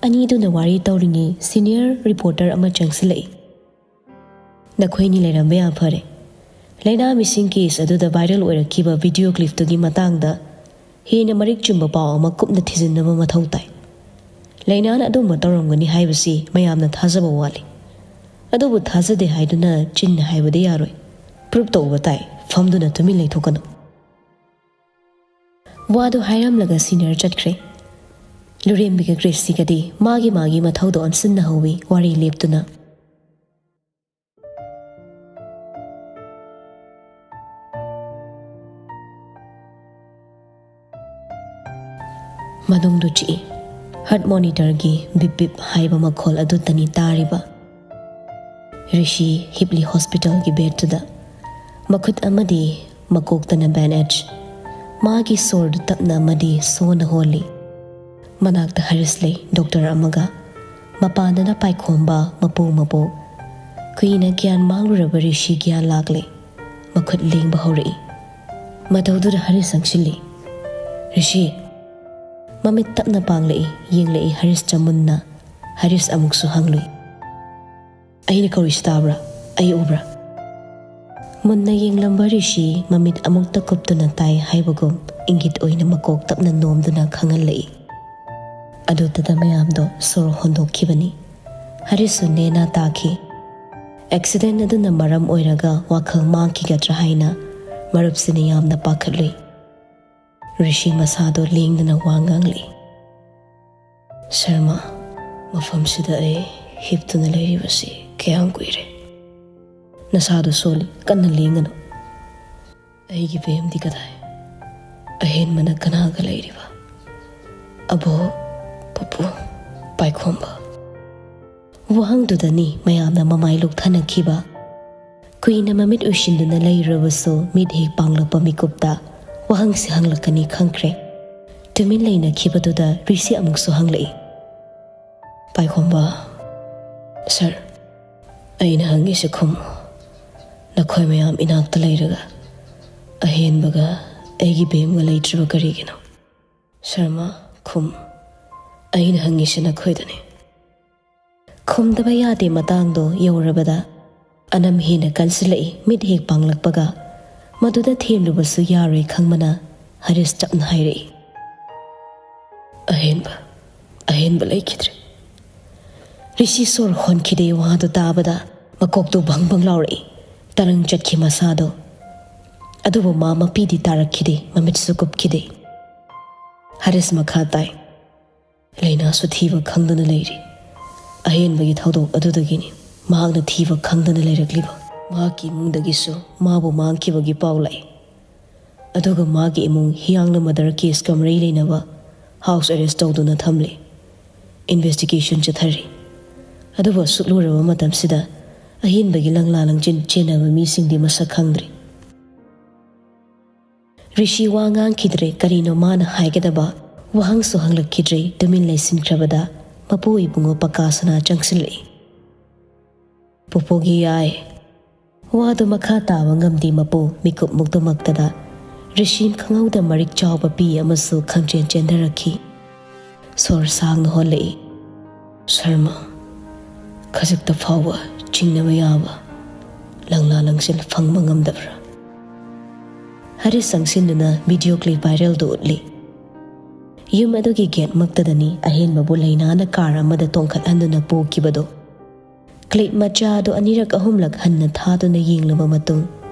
ꯑꯅꯤꯗꯨꯅ ꯋꯥꯔꯤ ꯇꯧꯔꯤꯉꯩ ꯁꯤꯅꯤꯌꯔ ꯔꯤꯄꯣꯔꯇꯔ ꯑꯃ ꯆꯪꯁꯤꯜꯂꯛꯏ꯫ "ꯅꯈꯣꯏꯅꯤ ꯂꯩꯔꯝꯕ ꯌꯥꯝ ꯐꯔꯦ꯫ ꯂꯩꯅꯥ ꯃꯤꯁꯤꯡ ꯀꯦꯁ ꯑꯗꯨꯗ ꯚꯥꯏꯔꯦꯜ ꯑꯣꯏꯔꯛꯈꯤꯕ ꯚꯤꯗꯤꯑꯣ ꯀ꯭ꯂꯤꯞꯇꯨꯒꯤ ꯃꯇꯥꯡꯗ ꯍꯦꯟꯅ ꯃꯔꯤꯛ ꯆꯨꯝꯕ ꯄꯥꯎ ꯑꯃ ꯀꯨꯞꯅ ꯊꯤꯖꯤꯟꯅꯕ ꯃꯊꯧ ꯇꯥꯏ꯫ ꯂꯩꯅꯥꯅ ꯑꯗꯨꯝꯕ ꯇꯧꯔꯝꯒꯅꯤ ꯍꯥꯏꯕꯁꯤ ꯃꯌꯥꯝꯅ ꯊꯥꯖꯕ ꯋꯥꯠꯂꯤ꯫ ꯑꯗꯨꯕꯨ ꯊꯥꯖꯗꯦ ꯍꯥꯏꯗꯨꯅ ꯆꯤꯟꯅ ꯍꯥꯏꯕꯗꯤ ꯌꯥꯔꯣꯏ꯫ ꯄ꯭ꯔꯨꯞ ꯇꯧꯕ ꯇꯥꯏ꯫ ꯐꯝꯗꯨꯅ ꯇꯨꯃꯤꯟ ꯂꯩꯊꯣꯛꯀꯅꯨ꯫" ꯋꯥꯗꯨ ꯍꯥꯏꯔꯝꯂꯒ ꯁꯤꯅꯤꯌꯔ ꯆꯠꯈ꯭ꯔꯦ꯫ ꯂꯨꯔꯦꯝꯕꯤꯒ ꯒ꯭ꯔꯦꯁꯤꯒꯗꯤ ꯃꯥꯒꯤ ꯃꯥꯒꯤ ꯃꯊꯧꯗ ꯑꯣꯟꯁꯤꯟꯅꯍꯧꯋꯤ ꯋꯥꯔꯤ ꯂꯦꯞꯇꯨꯅ꯫ ꯃꯅꯨꯡꯗꯨ ꯆꯤꯛꯏ꯫ ꯍꯥꯔꯠ ꯃꯣꯅꯤꯇꯔꯒꯤ ꯕꯤꯞ ꯕꯤꯞ ꯍꯥꯏꯕ ꯃꯈꯣꯜ ꯑꯗꯨꯇꯅꯤ ꯇꯥꯔꯤꯕ꯫ ꯔꯤꯁꯤ ꯍꯤꯞꯂꯤ ꯍꯣꯁꯄꯤꯇꯥꯜꯒꯤ ꯕꯦꯗꯇꯨꯗ꯫ ꯃꯈꯨꯠ ꯑꯃꯗꯤ ꯃꯀꯣꯛꯇꯅ ꯕꯦꯟꯑꯦꯖ꯫ ꯃꯥꯒꯤ ꯁꯣꯔꯗꯨ ꯇꯞꯅ ꯑꯃꯗꯤ ꯁꯣꯟꯅ ꯍꯣꯜꯂꯤ꯫ ꯃꯅꯥꯛꯇ ꯍꯔꯤꯁ ꯂꯩ, ꯗꯣꯛꯇꯔ ꯑꯃꯒ꯫ ꯃꯄꯥꯟꯗꯅ ꯄꯥꯏꯈꯣꯝꯕ, ꯃꯄꯨ ꯃꯄꯣꯛ꯫ ꯀꯨꯏꯅ ꯒ꯭ꯌꯥꯟ ꯃꯥꯡꯂꯨꯔꯕ ꯔꯤꯁꯤ ꯒ꯭ꯌꯥꯟ ꯂꯥꯛꯂꯦ꯫ ꯃꯈꯨꯠ ꯂꯦꯡꯕ ꯍꯧꯔꯛꯏ꯫ ꯃꯇꯧꯗꯨꯗ ꯍꯔꯤꯁ ꯆꯪꯁꯤꯜꯂꯤ꯫ "ꯔꯤꯁꯤ!" ꯃꯃꯤꯠ ꯇꯞꯅ ꯄꯥꯡꯂꯛꯏ, ꯌꯦꯡꯂꯛꯏ ꯍꯔꯤꯁꯇ ꯃꯨꯟꯅ꯫ ꯍꯔꯤꯁ ꯑꯃꯨꯛꯁꯨ ꯍꯪꯂꯨꯏ꯫ "ꯑꯩꯅ ꯀꯧꯔꯤꯁꯤ ꯇꯥꯕ꯭ꯔꯥ? ꯑꯩ ꯎꯕ꯭ꯔꯥ?" ꯃꯨꯟꯅ ꯌꯦꯡꯂꯝꯕ ꯔꯤꯁꯤ ꯃꯃꯤꯠ ꯑꯃꯨꯛꯇ ꯀꯨꯞꯇꯨꯅ ꯇꯥꯏ ꯍꯥꯏꯕꯒꯨꯝ ꯏꯪꯒꯤꯠ ꯑꯣꯏꯅ ꯃꯀꯣꯛ ꯇꯞꯅ ꯅꯣꯝꯗꯨꯅ ꯈꯪꯍꯜꯂꯛꯏ꯫ ꯑꯗꯨꯗꯇ ꯃꯌꯥꯝꯗꯣ ꯁꯣꯔ ꯍꯣꯟꯗꯣꯛꯈꯤꯕꯅꯤ꯫ ꯍꯔꯤꯁꯁꯨ ꯅꯦꯅꯥ ꯇꯥꯈꯤ꯫ ꯑꯦꯛꯁꯤꯗꯦꯟ ꯑꯗꯨꯅ ꯃꯔꯝ ꯑꯣꯏꯔꯒ ꯋꯥꯈꯜ ꯃꯥꯡꯈꯤꯒꯗ꯭ꯔꯥ ꯍꯥꯏꯅ ꯃꯔꯨꯞꯁꯤꯅ ꯌꯥꯝꯅ ꯄꯥꯈꯠꯂꯨꯏ꯫ ꯔꯤꯁꯤ ꯃꯁꯥꯗꯣ ꯂꯦꯡꯗꯅ ꯋꯥ ꯉꯥꯡꯂꯛꯏ꯫ "ꯁꯔꯃ, ꯃꯐꯝꯁꯤꯗ ꯑꯩ ꯍꯤꯞꯇꯨꯅ ꯂꯩꯔꯤꯕꯁꯤ ꯀꯌꯥꯝ ꯀꯨꯏꯔꯦ? ꯅꯁꯥꯗꯣ ꯁꯣꯜꯂꯤ, ꯀꯟꯅ ꯂꯦꯡꯒꯅꯨ꯫ ꯑꯩꯒꯤ ꯕꯦꯝꯗꯤ ꯀꯗꯥꯏ? ꯑꯍꯦꯟꯕꯅ ꯀꯅꯥꯒ ꯂꯩꯔꯤꯕ? ꯑꯕꯣꯛ, ꯄꯨꯄꯨ, ꯄꯥꯏꯈꯣꯝꯕ?" ꯋꯥꯍꯪꯗꯨꯗꯅꯤ ꯃꯌꯥꯝꯅ ꯃꯃꯥꯏ ꯂꯨꯛꯊꯅꯈꯤꯕ꯫ ꯀꯨꯏꯅ ꯃꯃꯤꯠ ꯎꯏꯁꯤꯟꯗꯨꯅ ꯂꯩꯔꯨꯔꯕꯁꯨ ꯃꯤꯠ ꯍꯦꯛ ꯄꯥꯡꯂꯛꯄ ꯃꯤꯀꯨꯞꯇ ꯋꯥꯍꯪꯁꯤ ꯍꯪꯂꯛꯀꯅꯤ ꯈꯪꯈ꯭ꯔꯦ꯫ ꯇꯨꯃꯤꯟ ꯂꯩꯅꯈꯤꯕꯗꯨꯗ ꯔꯤꯁꯤ ꯑꯃꯨꯛꯁꯨ ꯍꯪꯂꯛꯏ꯫ "ꯄꯥꯏꯈꯣꯝꯕ, ꯁꯥꯔ, ꯑꯩꯅ ꯍꯪꯉꯤꯁꯦ ꯈꯨꯝꯃꯨ꯫ ꯅꯈꯣꯏ ꯃꯌꯥꯝ ꯏꯅꯥꯛꯇ ꯂꯩꯔꯒ ꯑꯍꯦꯟꯕꯒ ꯑꯩꯒꯤ ꯕꯦꯝꯒ ꯂꯩꯇ꯭ꯔꯤꯕ ꯀꯔꯤꯒꯤꯅꯣ? ꯁꯔꯃ, ꯈꯨꯝ꯫ ꯑꯩꯅ ꯍꯪꯉꯤꯁꯦ ꯅꯈꯣꯏꯗꯅꯤ꯫" ꯈꯨꯝꯗꯕ ꯌꯥꯗꯦ ꯃꯇꯥꯡꯗꯣ ꯌꯧꯔꯕꯗ ꯑꯅꯝ ꯍꯦꯟꯅ ꯀꯟꯁꯤꯜꯂꯛꯏ꯫ ꯃꯤꯠ ꯍꯦꯛ ꯄꯥꯡꯂꯛꯄꯒ ꯃꯗꯨꯗ ꯊꯦꯝꯂꯨꯕꯁꯨ ꯌꯥꯔꯣꯏ ꯈꯪꯕꯅ ꯍꯔꯤꯁ ꯆꯞꯅ ꯍꯥꯏꯔꯛꯏ꯫ "ꯑꯍꯦꯟꯕ, ꯑꯍꯦꯟꯕ ꯂꯩꯈꯤꯗ꯭ꯔꯦ꯫" ꯔꯤꯁꯤ ꯁꯣꯔ ꯍꯣꯟꯈꯤꯗꯦ꯫ ꯋꯥꯗꯨ ꯇꯥꯕꯗ ꯃꯀꯣꯛꯇꯨ ꯚꯪ ꯚꯪ ꯂꯥꯎꯔꯛꯏ꯫ ꯇꯔꯪ ꯆꯠꯈꯤ ꯃꯁꯥꯗꯣ꯫ ꯑꯗꯨꯕꯨ ꯃꯥ ꯃꯄꯤꯗꯤ ꯇꯥꯔꯛꯈꯤꯗꯦ, ꯃꯃꯤꯠꯁꯨ ꯀꯨꯞꯈꯤꯗꯦ꯫ ꯍꯔꯤꯁ ꯃꯈꯥ ꯇꯥꯏ꯫ "ꯂꯩꯅꯥꯁꯨ ꯊꯤꯕ ꯈꯪꯗꯅ ꯂꯩꯔꯤ꯫ ꯑꯍꯦꯟꯕꯒꯤ ꯊꯧꯗꯣꯛ ꯑꯗꯨꯗꯒꯤꯅꯤ ꯃꯍꯥꯛꯅ ꯊꯤꯕ ꯈꯪꯗꯅ ꯂꯩꯔꯛꯂꯤꯕ꯫ ꯃꯍꯥꯛꯀꯤ ꯏꯃꯨꯡꯗꯒꯤꯁꯨ ꯃꯥꯕꯨ ꯃꯥꯡꯈꯤꯕꯒꯤ ꯄꯥꯎ ꯂꯥꯛꯏ꯫ ꯑꯗꯨꯒ ꯃꯥꯒꯤ ꯏꯃꯨꯡ ꯍꯤꯌꯥꯡꯅ ꯃꯔꯗꯔ ꯀꯦꯁꯀ ꯃꯔꯤ ꯂꯩꯅꯕ ꯍꯥꯎꯁ ꯑꯦꯔꯦꯁ ꯇꯧꯗꯨꯅ ꯊꯝꯂꯤ꯫ ꯏꯟꯚꯦꯁꯇꯤꯒꯦꯁꯟ ꯆꯠꯊꯔꯤ꯫ ꯑꯗꯨꯕꯨ ꯑꯁꯨꯛ ꯂꯨꯔꯕ ꯃꯇꯝꯁꯤꯗ ꯑꯍꯦꯟꯕꯒꯤ ꯂꯪꯂꯥ ꯂꯪꯆꯤꯟ ꯆꯦꯟꯅꯕ ꯃꯤꯁꯤꯡꯗꯤ ꯃꯁꯛ ꯈꯪꯗ꯭ꯔꯤ꯫" ꯔꯤꯁꯤ ꯋꯥ ꯉꯥꯡꯈꯤꯗ꯭ꯔꯦ꯫ ꯀꯔꯤꯅꯣ ꯃꯥꯅ ꯍꯥꯏꯒꯗꯕ? ꯋꯥꯍꯪꯁꯨ ꯍꯪꯂꯛꯈꯤꯗ꯭ꯔꯦ꯫ ꯇꯨꯃꯤꯟ ꯂꯩꯁꯤꯟꯈ꯭ꯔꯕꯗ ꯃꯄꯨ ꯏꯕꯨꯡꯉꯣ ꯄꯀꯥꯁꯅꯥ ꯆꯪꯁꯤꯜꯂꯛꯏ꯫ "ꯄꯨꯄꯨꯒꯤ ꯌꯥꯏ꯫" ꯋꯥꯗꯨ ꯃꯈꯥ ꯇꯥꯕ ꯉꯝꯗꯦ꯫ ꯃꯄꯨ ꯃꯤꯀꯨꯞ ꯃꯨꯛꯇꯨꯃꯛꯇꯗ ꯔꯤꯁꯤ ꯈꯪꯍꯧꯗ ꯃꯔꯤꯛ ꯆꯥꯎꯕ ꯄꯤ ꯑꯃꯁꯨ ꯈꯪꯆꯦꯟ ꯆꯦꯟꯊꯔꯛꯈꯤ꯫ ꯁꯣꯔ ꯁꯥꯡꯅ ꯍꯣꯜꯂꯛꯏ꯫ "ꯁꯔꯃ, ꯈꯖꯤꯛꯇ ꯐꯥꯎꯕ ꯆꯤꯡꯅꯕ ꯌꯥꯕ ꯂꯪꯂꯥ ꯂꯪꯆꯤꯜ ꯐꯪꯕ ꯉꯝꯗꯕ꯭ꯔꯥ?" ꯍꯔꯤꯁ ꯆꯪꯁꯤꯟꯗꯨꯅ ꯚꯤꯗꯤꯑꯣ ꯀ꯭ꯂꯤꯞ ꯚꯥꯏꯔꯦꯜꯗꯨ ꯎꯠꯂꯤ꯫ ꯌꯨꯝ ꯑꯗꯨꯒꯤ ꯒꯦꯠꯃꯛꯇꯗꯅꯤ ꯑꯍꯦꯟꯕꯕꯨ ꯂꯩꯅꯥꯅ ꯀꯥꯔ ꯑꯃꯗ ꯇꯣꯡꯈꯠꯍꯟꯗꯨꯅ ꯄꯨꯈꯤꯕꯗꯨ꯫ ꯀ꯭ꯂꯤꯞ ꯃꯆꯥ ꯑꯗꯨ ꯑꯅꯤꯔꯛ ꯑꯍꯨꯝꯂꯛ ꯍꯟꯅ ꯊꯥꯗꯨꯅ ꯌꯦꯡꯂꯕ ꯃꯇꯨꯡ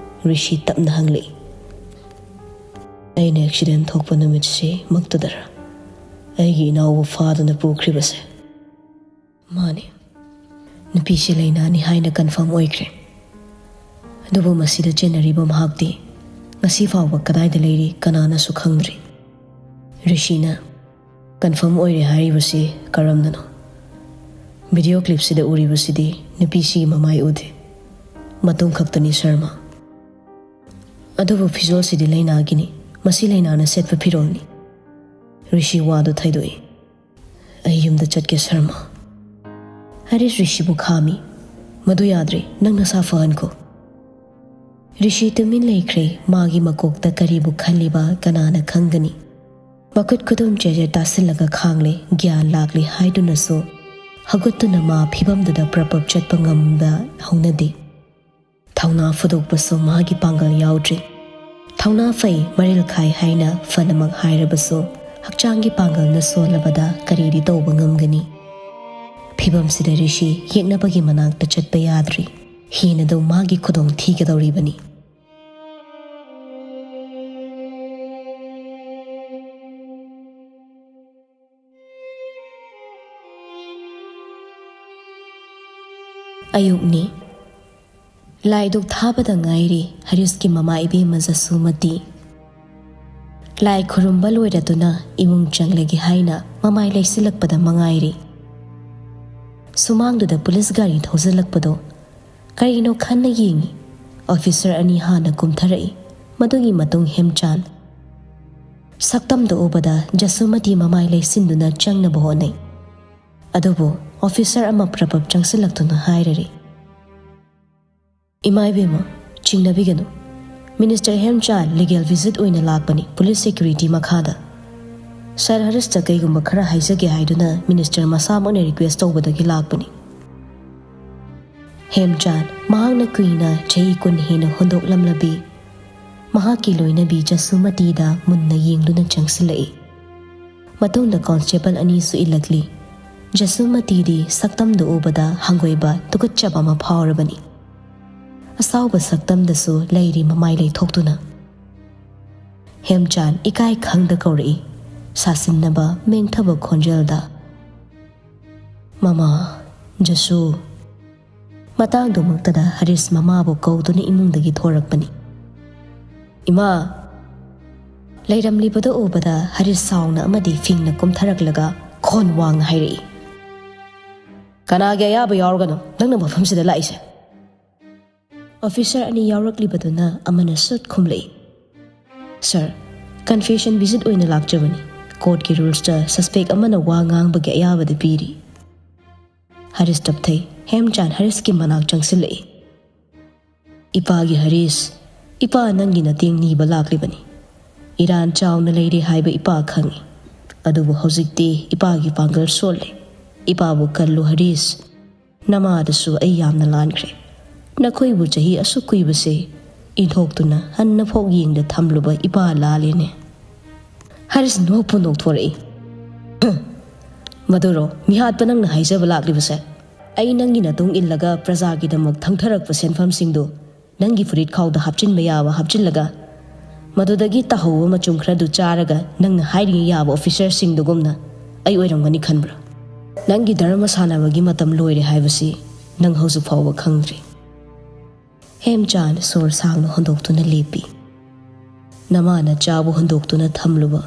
ꯔꯤꯁꯤ ꯇꯞꯅ ꯍꯪꯂꯛꯏ, "ꯑꯩꯅ ꯑꯦꯛꯁꯤꯗꯦꯟ ꯊꯣꯛꯄ ꯅꯨꯃꯤꯠꯁꯤ ꯃꯛꯇꯨꯗꯔ ꯑꯩꯒꯤ ꯏꯅꯥꯎꯕꯨ ꯐꯥꯗꯨꯅ ꯄꯨꯈ꯭ꯔꯤꯕꯁꯦ?" "ꯃꯥꯅꯤ꯫ ꯅꯨꯄꯤꯁꯤ ꯂꯩꯅꯥꯅꯤ ꯍꯥꯏꯅ ꯀꯟꯐꯥꯔꯝ ꯑꯣꯏꯈ꯭ꯔꯦ꯫ ꯑꯗꯨꯕꯨ ꯃꯁꯤꯗ ꯆꯦꯟꯅꯔꯤꯕ ꯃꯍꯥꯛꯇꯤ ꯉꯁꯤ ꯐꯥꯎꯕ ꯀꯗꯥꯏꯗ ꯂꯩꯔꯤ ꯀꯅꯥꯅꯁꯨ ꯈꯪꯗ꯭ꯔꯤ꯫" ꯔꯤꯁꯤꯅ, "ꯀꯟꯐꯥꯔꯝ ꯑꯣꯏꯔꯦ ꯍꯥꯏꯔꯤꯕꯁꯤ ꯀꯔꯝꯅꯅꯣ? ꯚꯤꯗꯤꯑꯣ ꯀ꯭ꯂꯤꯞꯁꯤꯗ ꯎꯔꯤꯕꯁꯤꯗꯤ ꯅꯨꯄꯤꯁꯤꯒꯤ ꯃꯃꯥꯏ ꯎꯗꯦ꯫ ꯃꯇꯨꯝ ꯈꯛꯇꯅꯤ ꯁꯔꯃ꯫ ꯑꯗꯨꯕꯨ ꯐꯤꯖꯣꯜꯁꯤꯗꯤ ꯂꯩꯅꯥꯒꯤꯅꯤ꯫ ꯃꯁꯤ ꯂꯩꯅꯥꯅ ꯁꯦꯠꯄ ꯐꯤꯔꯣꯜꯅꯤ꯫" ꯔꯤꯁꯤ ꯋꯥꯗꯨ ꯊꯩꯗꯣꯛꯏ꯫ "ꯑꯩ ꯌꯨꯝꯗ ꯆꯠꯀꯦ ꯁꯔꯃ꯫" ꯍꯔꯤꯁ ꯔꯤꯁꯤꯕꯨ ꯈꯥꯝꯃꯤ꯫ "ꯃꯗꯨ ꯌꯥꯗ꯭ꯔꯦ, ꯅꯪ ꯅꯁꯥ ꯐꯍꯟꯈꯣ꯫" ꯔꯤꯁꯤ ꯇꯨꯃꯤꯟ ꯂꯩꯈ꯭ꯔꯦ꯫ ꯃꯥꯒꯤ ꯃꯀꯣꯛꯇ ꯀꯔꯤꯕꯨ ꯈꯜꯂꯤꯕ ꯀꯅꯥꯅ ꯈꯪꯒꯅꯤ? ꯃꯈꯨꯠ ꯈꯨꯗꯨꯝ ꯆꯦꯖꯦꯠ ꯇꯥꯁꯤꯜꯂꯒ ꯈꯥꯡꯂꯦ꯫ ꯒ꯭ꯌꯥꯟ ꯂꯥꯛꯂꯦ ꯍꯥꯏꯗꯨꯅꯁꯨ ꯍꯧꯒꯠꯇꯨꯅ ꯃꯥ ꯐꯤꯕꯝꯗꯨꯗ ꯄ꯭ꯔꯞ ꯄ꯭ꯔꯞ ꯆꯠꯄ ꯉꯝꯕ ꯍꯧꯅꯗꯦ꯫ ꯊꯧꯅꯥ ꯐꯨꯗꯣꯛꯄꯁꯨ ꯃꯥꯒꯤ ꯄꯥꯡꯒꯜ ꯌꯥꯎꯗ꯭ꯔꯤ꯫ ꯊꯧꯅꯥ ꯐꯩ, ꯃꯔꯤꯜ ꯈꯥꯏ ꯍꯥꯏꯅ ꯐꯅꯃꯛ ꯍꯥꯏꯔꯕꯁꯨ ꯍꯛꯆꯥꯡꯒꯤ ꯄꯥꯡꯒꯜꯅ ꯁꯣꯜꯂꯕꯗ ꯀꯔꯤꯗꯤ ꯇꯧꯕ ꯉꯝꯒꯅꯤ? ꯐꯤꯕꯝꯁꯤꯗ ꯔꯤꯁꯤ ꯌꯦꯛꯅꯕꯒꯤ ꯃꯅꯥꯛꯇ ꯆꯠꯄ ꯌꯥꯗ꯭ꯔꯤ꯫ ꯍꯦꯟꯅꯗꯨ ꯃꯥꯒꯤ ꯈꯨꯗꯣꯡ ꯊꯤꯒꯗꯧꯔꯤꯕꯅꯤ꯫ ꯑꯌꯨꯛꯅꯤ꯫ ꯂꯥꯏꯗꯨꯛ ꯊꯥꯕꯗ ꯉꯥꯏꯔꯤ ꯍꯔꯤꯁꯀꯤ ꯃꯃꯥ ꯏꯕꯦꯝꯃ ꯖꯁꯨꯃꯇꯤ꯫ ꯂꯥꯏ ꯈꯨꯔꯨꯝꯕ ꯂꯣꯏꯔꯗꯨꯅ ꯏꯃꯨꯡ ꯆꯪꯂꯒꯦ ꯍꯥꯏꯅ ꯃꯃꯥꯏ ꯂꯩꯁꯤꯜꯂꯛꯄꯗ ꯃꯉꯥꯏꯔꯤ꯫ ꯁꯨꯃꯥꯡꯗꯨꯗ ꯄꯨꯂꯤꯁ ꯒꯥꯔꯤ ꯊꯧꯖꯤꯜꯂꯛꯄꯗꯣ ꯀꯔꯤꯅꯣ ꯈꯟꯅ ꯌꯦꯡꯉꯤ꯫ ꯑꯣꯐꯤꯁꯔ ꯑꯅꯤ ꯍꯥꯟꯅ ꯀꯨꯝꯊꯔꯛꯏ꯫ ꯃꯗꯨꯒꯤ ꯃꯇꯨꯡ ꯍꯦꯝꯆꯥꯟ꯫ ꯁꯛꯇꯝꯗꯨ ꯎꯕꯗ ꯖꯁꯨꯃꯇꯤ ꯃꯃꯥꯏ ꯂꯩꯁꯤꯟꯗꯨꯅ ꯆꯪꯅꯕ ꯍꯣꯠꯅꯩ꯫ ꯑꯗꯨꯕꯨ ꯑꯣꯐꯤꯁꯔ ꯑꯃ ꯄ꯭ꯔꯞ ꯄ꯭ꯔꯞ ꯆꯪꯁꯤꯜꯂꯛꯇꯨꯅ ꯍꯥꯏꯔꯔꯤ, "ꯏꯃꯥ ꯏꯕꯦꯝꯃ, ꯆꯤꯡꯅꯕꯤꯒꯅꯨ꯫ ꯃꯤꯅꯤꯁꯇꯔ ꯍꯦꯝꯆꯥꯟ ꯂꯤꯒꯦꯜ ꯚꯤꯖꯤꯠ ꯑꯣꯏꯅ ꯂꯥꯛꯄꯅꯤ, ꯄꯨꯂꯤꯁ ꯁꯦꯀ꯭ꯌꯨꯔꯤꯇꯤ ꯃꯈꯥꯗ꯫ ꯁꯥꯔ ꯍꯔꯤꯁꯇ ꯀꯩꯒꯨꯝꯕ ꯈꯔ ꯍꯥꯏꯖꯒꯦ ꯍꯥꯏꯗꯨꯅ ꯃꯤꯅꯤꯁꯇꯔ ꯃꯁꯥꯃꯛꯅ ꯔꯤꯀ꯭ꯋꯦꯁ ꯇꯧꯕꯗꯒꯤ ꯂꯥꯛꯄꯅꯤ꯫" ꯍꯦꯝꯆꯥꯟ ꯃꯍꯥꯛꯅ ꯀꯨꯏꯅ ꯆꯍꯤ ꯀꯨꯟ ꯍꯦꯟꯅ ꯍꯨꯟꯗꯣꯛꯂꯝꯂꯕꯤ ꯃꯍꯥꯛꯀꯤ ꯂꯣꯏꯅꯕꯤ ꯖꯁꯨꯃꯇꯤꯗ ꯃꯨꯟꯅ ꯌꯦꯡꯗꯨꯅ ꯆꯪꯁꯤꯜꯂꯛꯏ꯫ ꯃꯇꯨꯡꯗ ꯀꯣꯟꯁꯇꯦꯕꯜ ꯑꯅꯤꯁꯨ ꯏꯜꯂꯛꯂꯤ꯫ ꯖꯁꯨꯃꯇꯤꯗꯤ ꯁꯛꯇꯝꯗꯨ ꯎꯕꯗ ꯍꯪꯒꯣꯏꯕ ꯇꯨꯀꯠꯆꯕ ꯑꯃ ꯐꯥꯎꯔꯕꯅꯤ꯫ ꯑꯁꯥꯎꯕ ꯁꯛꯇꯝꯗꯁꯨ ꯂꯩꯔꯤ ꯃꯃꯥꯏ ꯂꯩꯊꯣꯛꯇꯨꯅ꯫ ꯍꯦꯝꯆꯥꯟ ꯏꯀꯥꯏ ꯈꯪꯗ ꯀꯧꯔꯛꯏ, ꯁꯥꯁꯤꯟꯅꯕ ꯃꯦꯡꯊꯕ ꯈꯣꯟꯖꯦꯜꯗ꯫ "ꯃꯃꯥ, ꯖꯁꯨ!" ꯃꯇꯥꯡꯗꯨꯃꯛꯇꯗ ꯍꯔꯤꯁ ꯃꯃꯥꯕꯨ ꯀꯧꯗꯨꯅ ꯏꯃꯨꯡꯗꯒꯤ ꯊꯣꯔꯛꯄꯅꯤ꯫ "ꯏꯃꯥ!" ꯂꯩꯔꯝꯂꯤꯕꯗꯨ ꯎꯕꯗ ꯍꯔꯤꯁ ꯁꯥꯎꯅ ꯑꯃꯗꯤ ꯐꯤꯡꯅ ꯀꯨꯝꯊꯔꯛꯂꯒ ꯈꯣꯟ ꯋꯥꯡꯅ ꯍꯥꯏꯔꯛꯏ, "ꯀꯅꯥꯒꯤ ꯑꯌꯥꯕ ꯌꯥꯎꯔꯒꯅꯣ ꯅꯪꯅ ꯃꯐꯝꯁꯤꯗ ꯂꯥꯛꯏꯁꯦ?" ꯑꯣꯐꯤꯁꯔ ꯑꯅꯤ ꯌꯥꯎꯔꯛꯂꯤꯕꯗꯨꯅ ꯑꯃꯅ ꯁꯨꯠ ꯈꯨꯝꯂꯛꯏ, "ꯁꯥꯔ, ꯀꯟꯐꯦꯁꯟ ꯚꯤꯖꯤꯠ ꯑꯣꯏꯅ ꯂꯥꯛꯆꯕꯅꯤ꯫ ꯀꯣꯔꯠꯀꯤ ꯔꯨꯜꯁꯇ ꯁꯁꯄꯦꯛ ꯑꯃꯅ ꯋꯥ ꯉꯥꯡꯕꯒꯤ ꯑꯌꯥꯕꯗ ꯄꯤꯔꯤ꯫" ꯍꯔꯤꯁ ꯇꯞꯊꯩ꯫ ꯍꯦꯝꯆꯥꯟ ꯍꯔꯤꯁꯀꯤ ꯃꯅꯥꯛ ꯆꯪꯁꯤꯜꯂꯛꯏ꯫ "ꯏꯄꯥꯒꯤ ꯍꯔꯤꯁ, ꯏꯄꯥ ꯅꯪꯒꯤ ꯃꯇꯦꯡ ꯅꯤꯕ ꯂꯥꯛꯂꯤꯕꯅꯤ꯫ ꯏꯔꯥꯟ ꯆꯥꯎꯅ ꯂꯩꯔꯦ ꯍꯥꯏꯕ ꯏꯄꯥ ꯈꯪꯏ꯫ ꯑꯗꯨꯕꯨ ꯍꯧꯖꯤꯛꯇꯤ ꯏꯄꯥꯒꯤ ꯄꯥꯡꯒꯜ ꯁꯣꯜꯂꯦ꯫ ꯏꯄꯥꯕꯨ ꯀꯜꯂꯨ ꯍꯔꯤꯁ꯫ ꯅꯃꯥꯗꯁꯨ ꯑꯩ ꯌꯥꯝꯅ ꯂꯥꯟꯈ꯭ꯔꯦ꯫ ꯅꯈꯣꯏꯕꯨ ꯆꯍꯤ ꯑꯁꯨꯛ ꯀꯨꯏꯕꯁꯦ ꯏꯟꯊꯣꯛꯇꯨꯅ ꯍꯟꯅ ꯐꯥꯎ ꯌꯦꯡꯗ ꯊꯝꯂꯨꯕ ꯏꯄꯥ ꯂꯥꯜꯂꯦꯅꯦ꯫" ꯍꯔꯤꯁ ꯅꯣꯛꯄꯨ ꯅꯣꯛꯊꯣꯔꯛꯏ꯫ "ꯃꯗꯨꯔꯣ ꯃꯤꯍꯥꯠꯄ ꯅꯪꯅ ꯍꯥꯏꯖꯕ ꯂꯥꯛꯂꯤꯕꯁꯦ? ꯑꯩ ꯅꯪꯒꯤ ꯃꯇꯨꯡ ꯏꯜꯂꯒ ꯄ꯭ꯔꯖꯥꯒꯤꯗꯃꯛ ꯊꯪꯊꯔꯛꯄ ꯁꯦꯟꯐꯝꯁꯤꯡꯗꯨ ꯅꯪꯒꯤ ꯐꯨꯔꯤꯠ ꯈꯥꯎꯗ ꯍꯥꯞꯆꯤꯟꯕ ꯌꯥꯕ ꯍꯥꯞꯆꯤꯜꯂꯒ, ꯃꯗꯨꯗꯒꯤ ꯇꯥꯍꯧꯕ ꯃꯆꯨꯝ ꯈꯔꯗꯨ ꯆꯥꯔꯒ ꯅꯪꯅ ꯍꯥꯏꯔꯤꯉꯩ ꯌꯥꯕ ꯑꯣꯐꯤꯁꯔꯁꯤꯡꯗꯨꯒꯨꯝꯅ ꯑꯩ ꯑꯣꯏꯔꯝꯒꯅꯤ ꯈꯟꯕ꯭ꯔꯥ? ꯅꯪꯒꯤ ꯙꯔꯃ ꯁꯥꯟꯅꯕꯒꯤ ꯃꯇꯝ ꯂꯣꯏꯔꯦ ꯍꯥꯏꯕꯁꯤ ꯅꯪ ꯍꯧꯖꯤꯛ ꯐꯥꯎꯕ ꯈꯪꯗ꯭ꯔꯤ꯫" ꯍꯦꯝꯆꯥꯟ ꯁꯣꯔ ꯁꯥꯡꯅ ꯍꯣꯟꯗꯣꯛꯇꯨꯅ ꯂꯦꯞꯄꯤ꯫ ꯅꯃꯥꯅ ꯆꯥꯕꯨ ꯍꯨꯟꯗꯣꯛꯇꯨꯅ ꯊꯝꯂꯨꯕ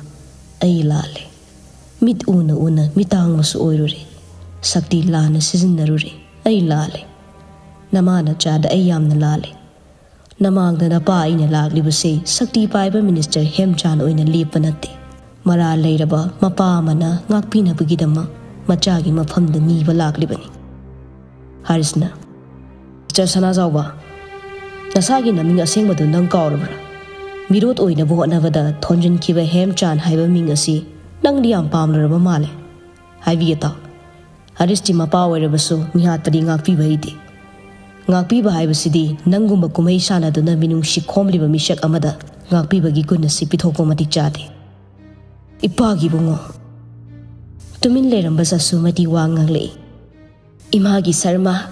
ꯑꯩ ꯂꯥꯜꯂꯦ꯫ ꯃꯤꯠ ꯎꯅ ꯎꯅ ꯃꯤꯇꯥꯡꯕꯁꯨ ꯑꯣꯏꯔꯨꯔꯦ꯫ ꯁꯛꯇꯤ ꯂꯥꯟꯅ ꯁꯤꯖꯤꯟꯅꯔꯨꯔꯦ꯫ ꯑꯩ ꯂꯥꯜꯂꯦ꯫ ꯅꯃꯥꯅ ꯆꯥꯗ ꯑꯩ ꯌꯥꯝꯅ ꯂꯥꯜꯂꯦ꯫ ꯅꯃꯥꯡꯗ ꯅꯄꯥ ꯑꯩꯅ ꯂꯥꯛꯂꯤꯕꯁꯦ ꯁꯛꯇꯤ ꯄꯥꯏꯕ ꯃꯤꯅꯤꯁꯇꯔ ꯍꯦꯝꯆꯥꯟ ꯑꯣꯏꯅ ꯂꯦꯞꯄ ꯅꯠꯇꯦ꯫ ꯃꯔꯥꯜ ꯂꯩꯔꯕ ꯃꯄꯥ ꯑꯃꯅ ꯉꯥꯛꯄꯤꯅꯕꯒꯤꯗꯃꯛ ꯃꯆꯥꯒꯤ ꯃꯐꯝꯗ ꯅꯤꯕ ꯂꯥꯛꯂꯤꯕꯅꯤ꯫ ꯍꯥꯔꯤꯁꯅ, "ꯃꯤꯁꯇꯔ ꯁꯅꯥꯖꯥꯎꯕ, ꯅꯁꯥꯒꯤ ꯅꯃꯤꯡ ꯑꯁꯦꯡꯕꯗꯨ ꯅꯪ ꯀꯥꯎꯔꯕ꯭ꯔꯥ? ꯃꯤꯔꯣꯠ ꯑꯣꯏꯅꯕ ꯍꯣꯠꯅꯕꯗ ꯊꯣꯟꯖꯤꯟꯈꯤꯕ ꯍꯦꯝꯆꯥꯟ ꯍꯥꯏꯕ ꯃꯤꯡ ꯑꯁꯤ ꯅꯪꯗꯤ ꯌꯥꯝ ꯄꯥꯝꯂꯨꯔꯕ ꯃꯥꯜꯂꯦ꯫ ꯍꯥꯏꯕꯤꯒꯦ ꯇꯥꯎ꯫ ꯍꯥꯔꯤꯁꯇꯤ ꯃꯄꯥ ꯑꯣꯏꯔꯕꯁꯨ ꯃꯤꯍꯥꯠꯄꯗꯤ ꯉꯥꯛꯄꯤꯕ ꯍꯩꯇꯦ꯫ ꯉꯥꯛꯄꯤꯕ ꯍꯥꯏꯕꯁꯤꯗꯤ ꯅꯪꯒꯨꯝꯕ ꯀꯨꯝꯍꯩ ꯁꯥꯟꯅꯗꯨꯅ ꯃꯤꯅꯨꯡꯁꯤ ꯈꯣꯝꯂꯤꯕ ꯃꯤꯁꯛ ꯑꯃꯗ ꯉꯥꯛꯄꯤꯕꯒꯤ ꯒꯨꯟ ꯑꯁꯤ ꯄꯤꯊꯣꯛꯄ ꯃꯇꯤꯛ ꯆꯥꯗꯦ꯫" "ꯏꯄꯥꯒꯤ ꯏꯕꯨꯡꯉꯣ, ꯇꯨꯃꯤꯟ ꯂꯩꯔꯝꯕ ꯖꯁꯨꯃꯇꯤ ꯋꯥ ꯉꯥꯡꯂꯛꯏ꯫ "ꯏꯃꯥꯒꯤ ꯁꯔꯃ,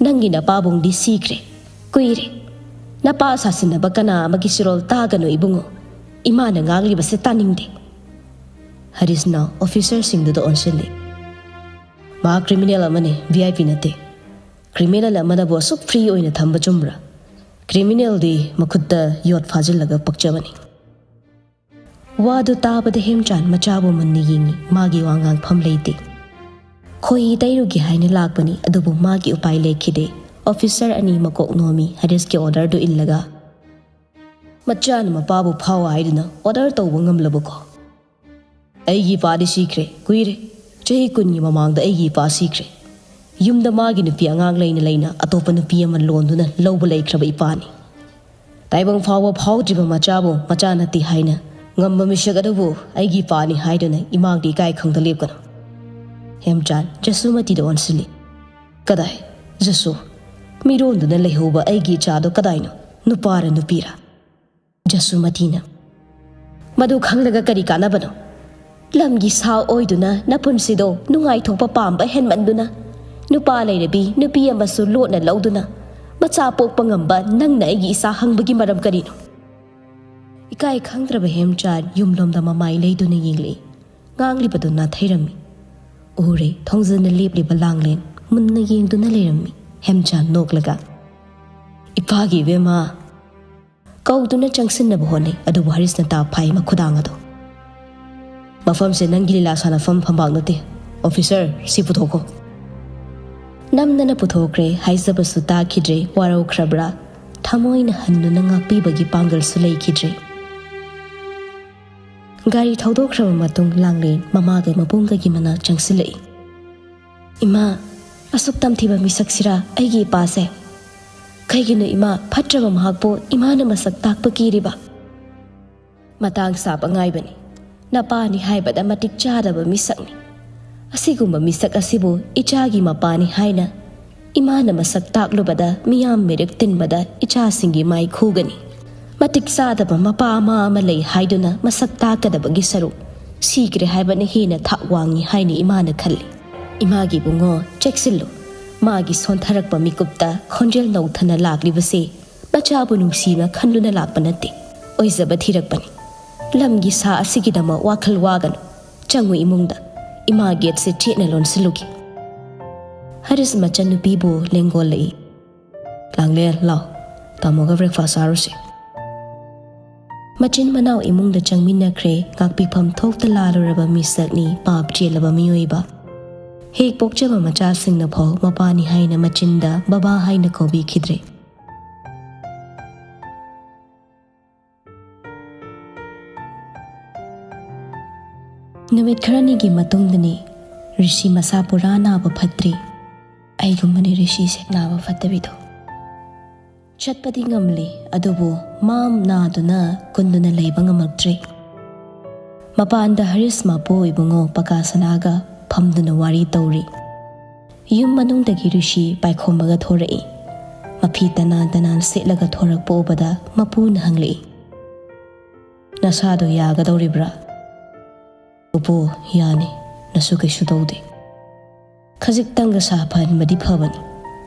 ꯅꯪꯒꯤ ꯅꯄꯥꯕꯨꯡꯗꯤ ꯁꯤꯈ꯭ꯔꯦ꯫ ꯀꯨꯏꯔꯦ꯫ ꯅꯄꯥ ꯁꯥꯁꯤꯟꯅꯕ ꯀꯅꯥ ꯑꯃꯒꯤ ꯆꯤꯔꯣꯜ ꯇꯥꯒꯅꯨ ꯏꯕꯨꯡꯉꯣ꯫ ꯏꯃꯥꯅ ꯉꯥꯡꯂꯤꯕꯁꯦ ꯇꯥꯅꯤꯡꯗꯦ"꯫ ꯍꯔꯤꯁꯅ ꯑꯣꯐꯤꯁꯔꯁꯤꯡꯗꯨꯗ ꯑꯣꯟꯁꯤꯜꯂꯤ꯫ "ꯃꯥ ꯀ꯭ꯔꯤꯃꯤꯅꯦꯜ ꯑꯃꯅꯤ, ꯚꯤ ꯑꯥꯏ ꯄꯤ ꯅꯠꯇꯦ꯫ ꯀ꯭ꯔꯤꯃꯤꯅꯦꯜ ꯑꯃꯅꯕꯨ ꯑꯁꯨꯛ ꯐ꯭ꯔꯤ ꯑꯣꯏꯅ ꯊꯝꯕ ꯆꯨꯝꯕ꯭ꯔꯥ? ꯀ꯭ꯔꯤꯃꯤꯅꯦꯜꯗꯤ ꯃꯈꯨꯠꯇ ꯌꯣꯠ ꯐꯥꯖꯤꯜꯂꯒ ꯄꯛꯆꯕꯅꯤ"꯫ ꯋꯥꯗꯨ ꯇꯥꯕꯗ ꯍꯦꯝꯆꯥꯟ ꯃꯆꯥꯕꯨ ꯃꯨꯟꯅ ꯌꯦꯡꯉꯤ꯫ ꯃꯥꯒꯤ ꯋꯥ ꯉꯥꯡꯐꯝ ꯂꯩꯇꯦ꯫ ꯈꯣꯏꯍꯤ ꯇꯩꯔꯨꯒꯦ ꯍꯥꯏꯅ ꯂꯥꯛꯄꯅꯤ, ꯑꯗꯨꯕꯨ ꯃꯥꯒꯤ ꯎꯄꯥꯏ ꯂꯩꯈꯤꯗꯦ꯫ ꯑꯣꯐꯤꯁꯔ ꯑꯅꯤ ꯃꯀꯣꯛ ꯅꯣꯝꯃꯤ ꯍꯔꯤꯁꯀꯤ ꯑꯣꯔꯗꯔꯗꯨ ꯏꯜꯂꯒ꯫ "ꯃꯆꯥꯅ ꯃꯄꯥꯕꯨ ꯐꯥꯎ ꯍꯥꯏꯗꯨꯅ ꯑꯣꯔꯗꯔ ꯇꯧꯕ ꯉꯝꯂꯕꯀꯣ?" "ꯑꯩꯒꯤ ꯏꯄꯥꯗꯤ ꯁꯤꯈ꯭ꯔꯦ, ꯀꯨꯏꯔꯦ꯫ ꯆꯍꯤ ꯀꯨꯟꯒꯤ ꯃꯃꯥꯡꯗ ꯑꯩꯒꯤ ꯏꯄꯥ ꯁꯤꯈ꯭ꯔꯦ꯫ ꯌꯨꯝꯗ ꯃꯥꯒꯤ ꯅꯨꯄꯤ ꯑꯉꯥꯡ ꯂꯩꯅ ꯂꯩꯅ ꯑꯇꯣꯞꯄ ꯅꯨꯄꯤ ꯑꯃ ꯂꯣꯟꯗꯨꯅ ꯂꯧꯕ ꯂꯩꯈ꯭ꯔꯕ ꯏꯄꯥꯅꯤ꯫ ꯇꯥꯏꯕꯪ ꯐꯥꯎꯕ ꯐꯥꯎꯗ꯭ꯔꯤꯕ ꯃꯆꯥꯕꯨ ꯃꯆꯥ ꯅꯠꯇꯦ ꯍꯥꯏꯅ ꯉꯝꯕ ꯃꯤꯁꯛ ꯑꯗꯨꯕꯨ ꯑꯩꯒꯤ ꯏꯄꯥꯅꯤ ꯍꯥꯏꯗꯨꯅ ꯏꯃꯥꯡꯗ ꯏꯀꯥꯏ ꯈꯪꯗ ꯂꯦꯞꯀꯅꯨ"꯫ ꯍꯦꯝꯆꯥꯟ ꯖꯁꯨꯃꯇꯤꯗ ꯑꯣꯟꯁꯤꯜꯂꯤ꯫ "ꯀꯗꯥꯏ? ꯖꯁꯨ, ꯃꯤꯔꯣꯟꯗꯨꯅ ꯂꯩꯍꯧꯕ ꯑꯩꯒꯤ ꯏꯆꯥꯗꯣ ꯀꯗꯥꯏꯅꯣ? ꯅꯨꯄꯥꯔ ꯅꯨꯄꯤꯔ?" ꯖꯁꯨꯃꯇꯤꯅ꯫ "ꯃꯗꯨ ꯈꯪꯂꯒ ꯀꯔꯤ ꯀꯥꯟꯅꯕꯅꯣ? ꯂꯝꯒꯤ ꯁꯥ ꯑꯣꯏꯗꯨꯅ ꯅꯄꯨꯟꯁꯤꯗꯣ ꯅꯨꯡꯉꯥꯏꯊꯣꯛꯄ ꯄꯥꯝꯕ ꯍꯦꯟꯃꯟꯗꯨꯅ ꯅꯨꯄꯥ ꯂꯩꯔꯕꯤ ꯅꯨꯄꯤ ꯑꯃꯁꯨ ꯂꯣꯠꯅ ꯂꯧꯗꯨꯅ ꯃꯆꯥ ꯄꯣꯛꯄ ꯉꯝꯕ ꯅꯪꯅ ꯑꯩꯒꯤ ꯏꯆꯥ ꯍꯪꯕꯒꯤ ꯃꯔꯝ ꯀꯔꯤꯅꯣ?" ꯏꯀꯥꯏ ꯈꯪꯗ꯭ꯔꯕ ꯍꯦꯝꯆꯥꯟ ꯌꯨꯝꯂꯣꯝꯗ ꯃꯃꯥꯏ ꯂꯩꯗꯨꯅ ꯌꯦꯡꯂꯛꯏ꯫ ꯉꯥꯡꯂꯤꯕꯗꯨ ꯅꯥꯊꯩꯔꯝꯃꯤ꯫ ꯎꯔꯦ, ꯊꯣꯡꯖꯤꯟꯗ ꯂꯦꯞꯂꯤꯕ ꯂꯥꯡꯂꯦꯟ ꯃꯨꯟꯅ ꯌꯦꯡꯗꯨꯅ ꯂꯩꯔꯝꯃꯤ꯫ ꯍꯦꯝꯆꯥꯟ ꯅꯣꯛꯂꯒ, "ꯏꯄꯥꯒꯤ ꯏꯕꯦꯝꯃ" ꯀꯧꯗꯨꯅ ꯆꯪꯁꯤꯟꯅꯕ ꯍꯣꯠꯅꯩ, ꯑꯗꯨꯕꯨ ꯍꯔꯤꯁꯅ ꯇꯥꯞ ꯐꯥꯏ ꯃꯈꯨꯗꯥꯡ ꯑꯗꯨ꯫ "ꯃꯐꯝꯁꯦ ꯅꯪꯒꯤ ꯂꯤꯂꯥ ꯁꯥꯟꯅꯐꯝ ꯐꯝꯕꯥꯛ ꯅꯠꯇꯦ꯫ ꯑꯣꯐꯤꯁꯔ, ꯁꯤ ꯄꯨꯊꯣꯛꯈꯣ"꯫ ꯅꯝꯗꯅ ꯄꯨꯊꯣꯛꯈ꯭ꯔꯦ꯫ ꯍꯥꯏꯖꯕꯁꯨ ꯇꯥꯈꯤꯗ꯭ꯔꯦ꯫ ꯋꯥꯔꯧꯈ꯭ꯔꯕ꯭ꯔꯥ? ꯊꯃꯣꯏꯅ ꯍꯟꯗꯨꯅ ꯉꯥꯛꯄꯤꯕꯒꯤ ꯄꯥꯡꯒꯜꯁꯨ ꯂꯩꯈꯤꯗ꯭ꯔꯦ꯫ ꯒꯥꯔꯤ ꯊꯧꯗꯣꯛꯈ꯭ꯔꯕ ꯃꯇꯨꯡ ꯂꯥꯡꯂꯦꯟ ꯃꯃꯥꯒ ꯃꯕꯨꯡꯒꯒꯤ ꯃꯅꯥꯛ ꯆꯪꯁꯤꯜꯂꯛꯏ꯫ "ꯏꯃꯥ, ꯑꯁꯨꯛ ꯇꯝꯊꯤꯕ ꯃꯤꯁꯛꯁꯤꯔꯥ ꯑꯩꯒꯤ ꯏꯄꯥꯁꯦ? ꯀꯩꯒꯤꯅꯣ ꯏꯃꯥ, ꯐꯠꯇ꯭ꯔꯕ ꯃꯍꯥꯛꯄꯨ ꯏꯃꯥꯅ ꯃꯁꯛ ꯇꯥꯛꯄ ꯀꯤꯔꯤꯕ?" "ꯃꯇꯥꯡ ꯆꯥꯕ ꯉꯥꯏꯕꯅꯤ꯫ ꯅꯄꯥꯅꯤ ꯍꯥꯏꯕꯗ ꯃꯇꯤꯛ ꯆꯥꯗꯕ ꯃꯤꯁꯛꯅꯤ꯫ ꯑꯁꯤꯒꯨꯝꯕ ꯃꯤꯁꯛ ꯑꯁꯤꯕꯨ ꯏꯆꯥꯒꯤ ꯃꯄꯥꯅꯤ ꯍꯥꯏꯅ ꯏꯃꯥꯅ ꯃꯁꯛ ꯇꯥꯛꯂꯨꯕꯗ ꯃꯤꯌꯥꯝ ꯃꯤꯔꯛ ꯇꯤꯟꯕꯗ ꯏꯆꯥꯁꯤꯡꯒꯤ ꯃꯥꯏ ꯈꯨꯒꯅꯤ꯫ ꯃꯇꯤꯛ ꯆꯥꯗꯕ ꯃꯄꯥ ꯑꯃ ꯑꯃ ꯂꯩ ꯍꯥꯏꯗꯨꯅ ꯃꯁꯛ ꯇꯥꯛꯀꯗꯕꯒꯤ ꯁꯔꯨꯛ ꯁꯤꯈ꯭ꯔꯦ ꯍꯥꯏꯕꯅ ꯍꯦꯟꯅ ꯊꯥꯛ ꯋꯥꯡꯉꯤ ꯍꯥꯏꯅ ꯏꯃꯥꯅ ꯈꯜꯂꯤ꯫ ꯏꯃꯥꯒꯤ ꯏꯕꯨꯡꯉꯣ, ꯆꯦꯛꯁꯤꯜꯂꯨ꯫ ꯃꯥꯒꯤ ꯁꯣꯟꯊꯔꯛꯄ ꯃꯤꯀꯨꯞꯇ ꯈꯣꯟꯖꯦꯜ ꯅꯧꯊꯅ ꯂꯥꯛꯂꯤꯕꯁꯦ ꯃꯆꯥꯕꯨ ꯅꯨꯡꯁꯤꯅ ꯈꯟꯗꯨꯅ ꯂꯥꯛꯄ ꯅꯠꯇꯦ, ꯑꯣꯏꯖꯕ ꯊꯤꯔꯛꯄꯅꯤ꯫ ꯂꯝꯒꯤ ꯁꯥ ꯑꯁꯤꯒꯤꯗꯃꯛ ꯋꯥꯈꯜ ꯋꯥꯒꯅꯨ꯫ ꯆꯪꯉꯨ ꯏꯃꯨꯡꯗ, ꯏꯃꯥ ꯒꯦꯠꯁꯦ ꯆꯦꯠꯅ ꯂꯣꯟꯁꯤꯜꯂꯨꯒꯦ꯫ ꯍꯔꯤꯁ ꯃꯆꯟꯅꯨꯄꯤꯕꯨ ꯂꯦꯡꯒꯣꯜꯂꯛꯏ꯫ "ꯂꯥꯡꯂꯦꯟ, ꯂꯥꯎ, ꯇꯥꯃꯣꯒ ꯕ꯭ꯔꯦꯛꯐꯥꯁ ꯆꯥꯔꯨꯁꯤ꯫" ꯃꯆꯤꯟ ꯃꯅꯥꯎ ꯏꯃꯨꯡꯗ ꯆꯪꯃꯤꯟꯅꯈ꯭ꯔꯦ꯫ ꯉꯥꯛꯄꯤꯐꯝ ꯊꯣꯛꯇ ꯂꯥꯜꯂꯨꯔꯕ ꯃꯤꯁꯛꯅꯤ ꯄꯥꯞ ꯆꯦꯜꯂꯕ ꯃꯤꯑꯣꯏꯕ꯫ ꯍꯦꯛ ꯄꯣꯛꯆꯕ ꯃꯆꯥꯁꯤꯡꯅ ꯐꯥꯎ ꯃꯄꯥꯅꯤ ꯍꯥꯏꯅ ꯃꯆꯤꯟꯗ ꯕꯕꯥ ꯍꯥꯏꯅ ꯀꯧꯕꯤꯈꯤꯗ꯭ꯔꯦ꯫ ꯅꯨꯃꯤꯠ ꯈꯔꯅꯤꯒꯤ ꯃꯇꯨꯡꯗꯅꯤ ꯔꯤꯁꯤ ꯃꯁꯥ ꯄꯨꯔꯥ ꯅꯥꯕ ꯐꯠꯇ꯭ꯔꯤ꯫ ꯑꯩꯒꯨꯝꯕꯅꯤ ꯔꯤꯁꯤꯁꯦ ꯅꯥꯕ ꯐꯠꯇꯕꯤꯗꯣ꯫ ꯆꯠꯄꯗꯤ ꯉꯝꯂꯤ, ꯑꯗꯨꯕꯨ ꯃꯥꯝ ꯅꯥꯗꯨꯅ ꯀꯨꯟꯗꯨꯅ ꯂꯩꯕ ꯉꯝꯃꯛꯇ꯭ꯔꯦ꯫ ꯃꯄꯥꯟꯗ ꯍꯔꯤꯁ ꯃꯄꯨ ꯏꯕꯨꯡꯉꯣ ꯄꯀꯥ ꯁꯅꯥꯒ ꯐꯝꯗꯨꯅ ꯋꯥꯔꯤ ꯇꯧꯔꯤ꯫ ꯌꯨꯝ ꯃꯅꯨꯡꯗꯒꯤ ꯔꯤꯁꯤ ꯄꯥꯏꯈꯣꯝꯕꯒ ꯊꯣꯔꯛꯏ꯫ ꯃꯐꯤ ꯇꯅꯥꯟ ꯇꯅꯥꯟ ꯁꯦꯠꯂꯒ ꯊꯣꯔꯛꯄ ꯎꯕꯗ ꯃꯄꯨꯅ ꯍꯪꯂꯛꯏ, "ꯅꯁꯥꯗꯣ ꯌꯥꯒꯗꯧꯔꯤꯕ꯭ꯔꯥ?" "ꯄꯨꯄꯨ, ꯌꯥꯅꯤ꯫ ꯅꯁꯨ ꯀꯩꯁꯨ ꯇꯧꯗꯦ꯫ ꯈꯖꯤꯛꯇꯪꯒ ꯁꯥ ꯐꯍꯟꯕꯗꯤ ꯐꯕꯅꯤ꯫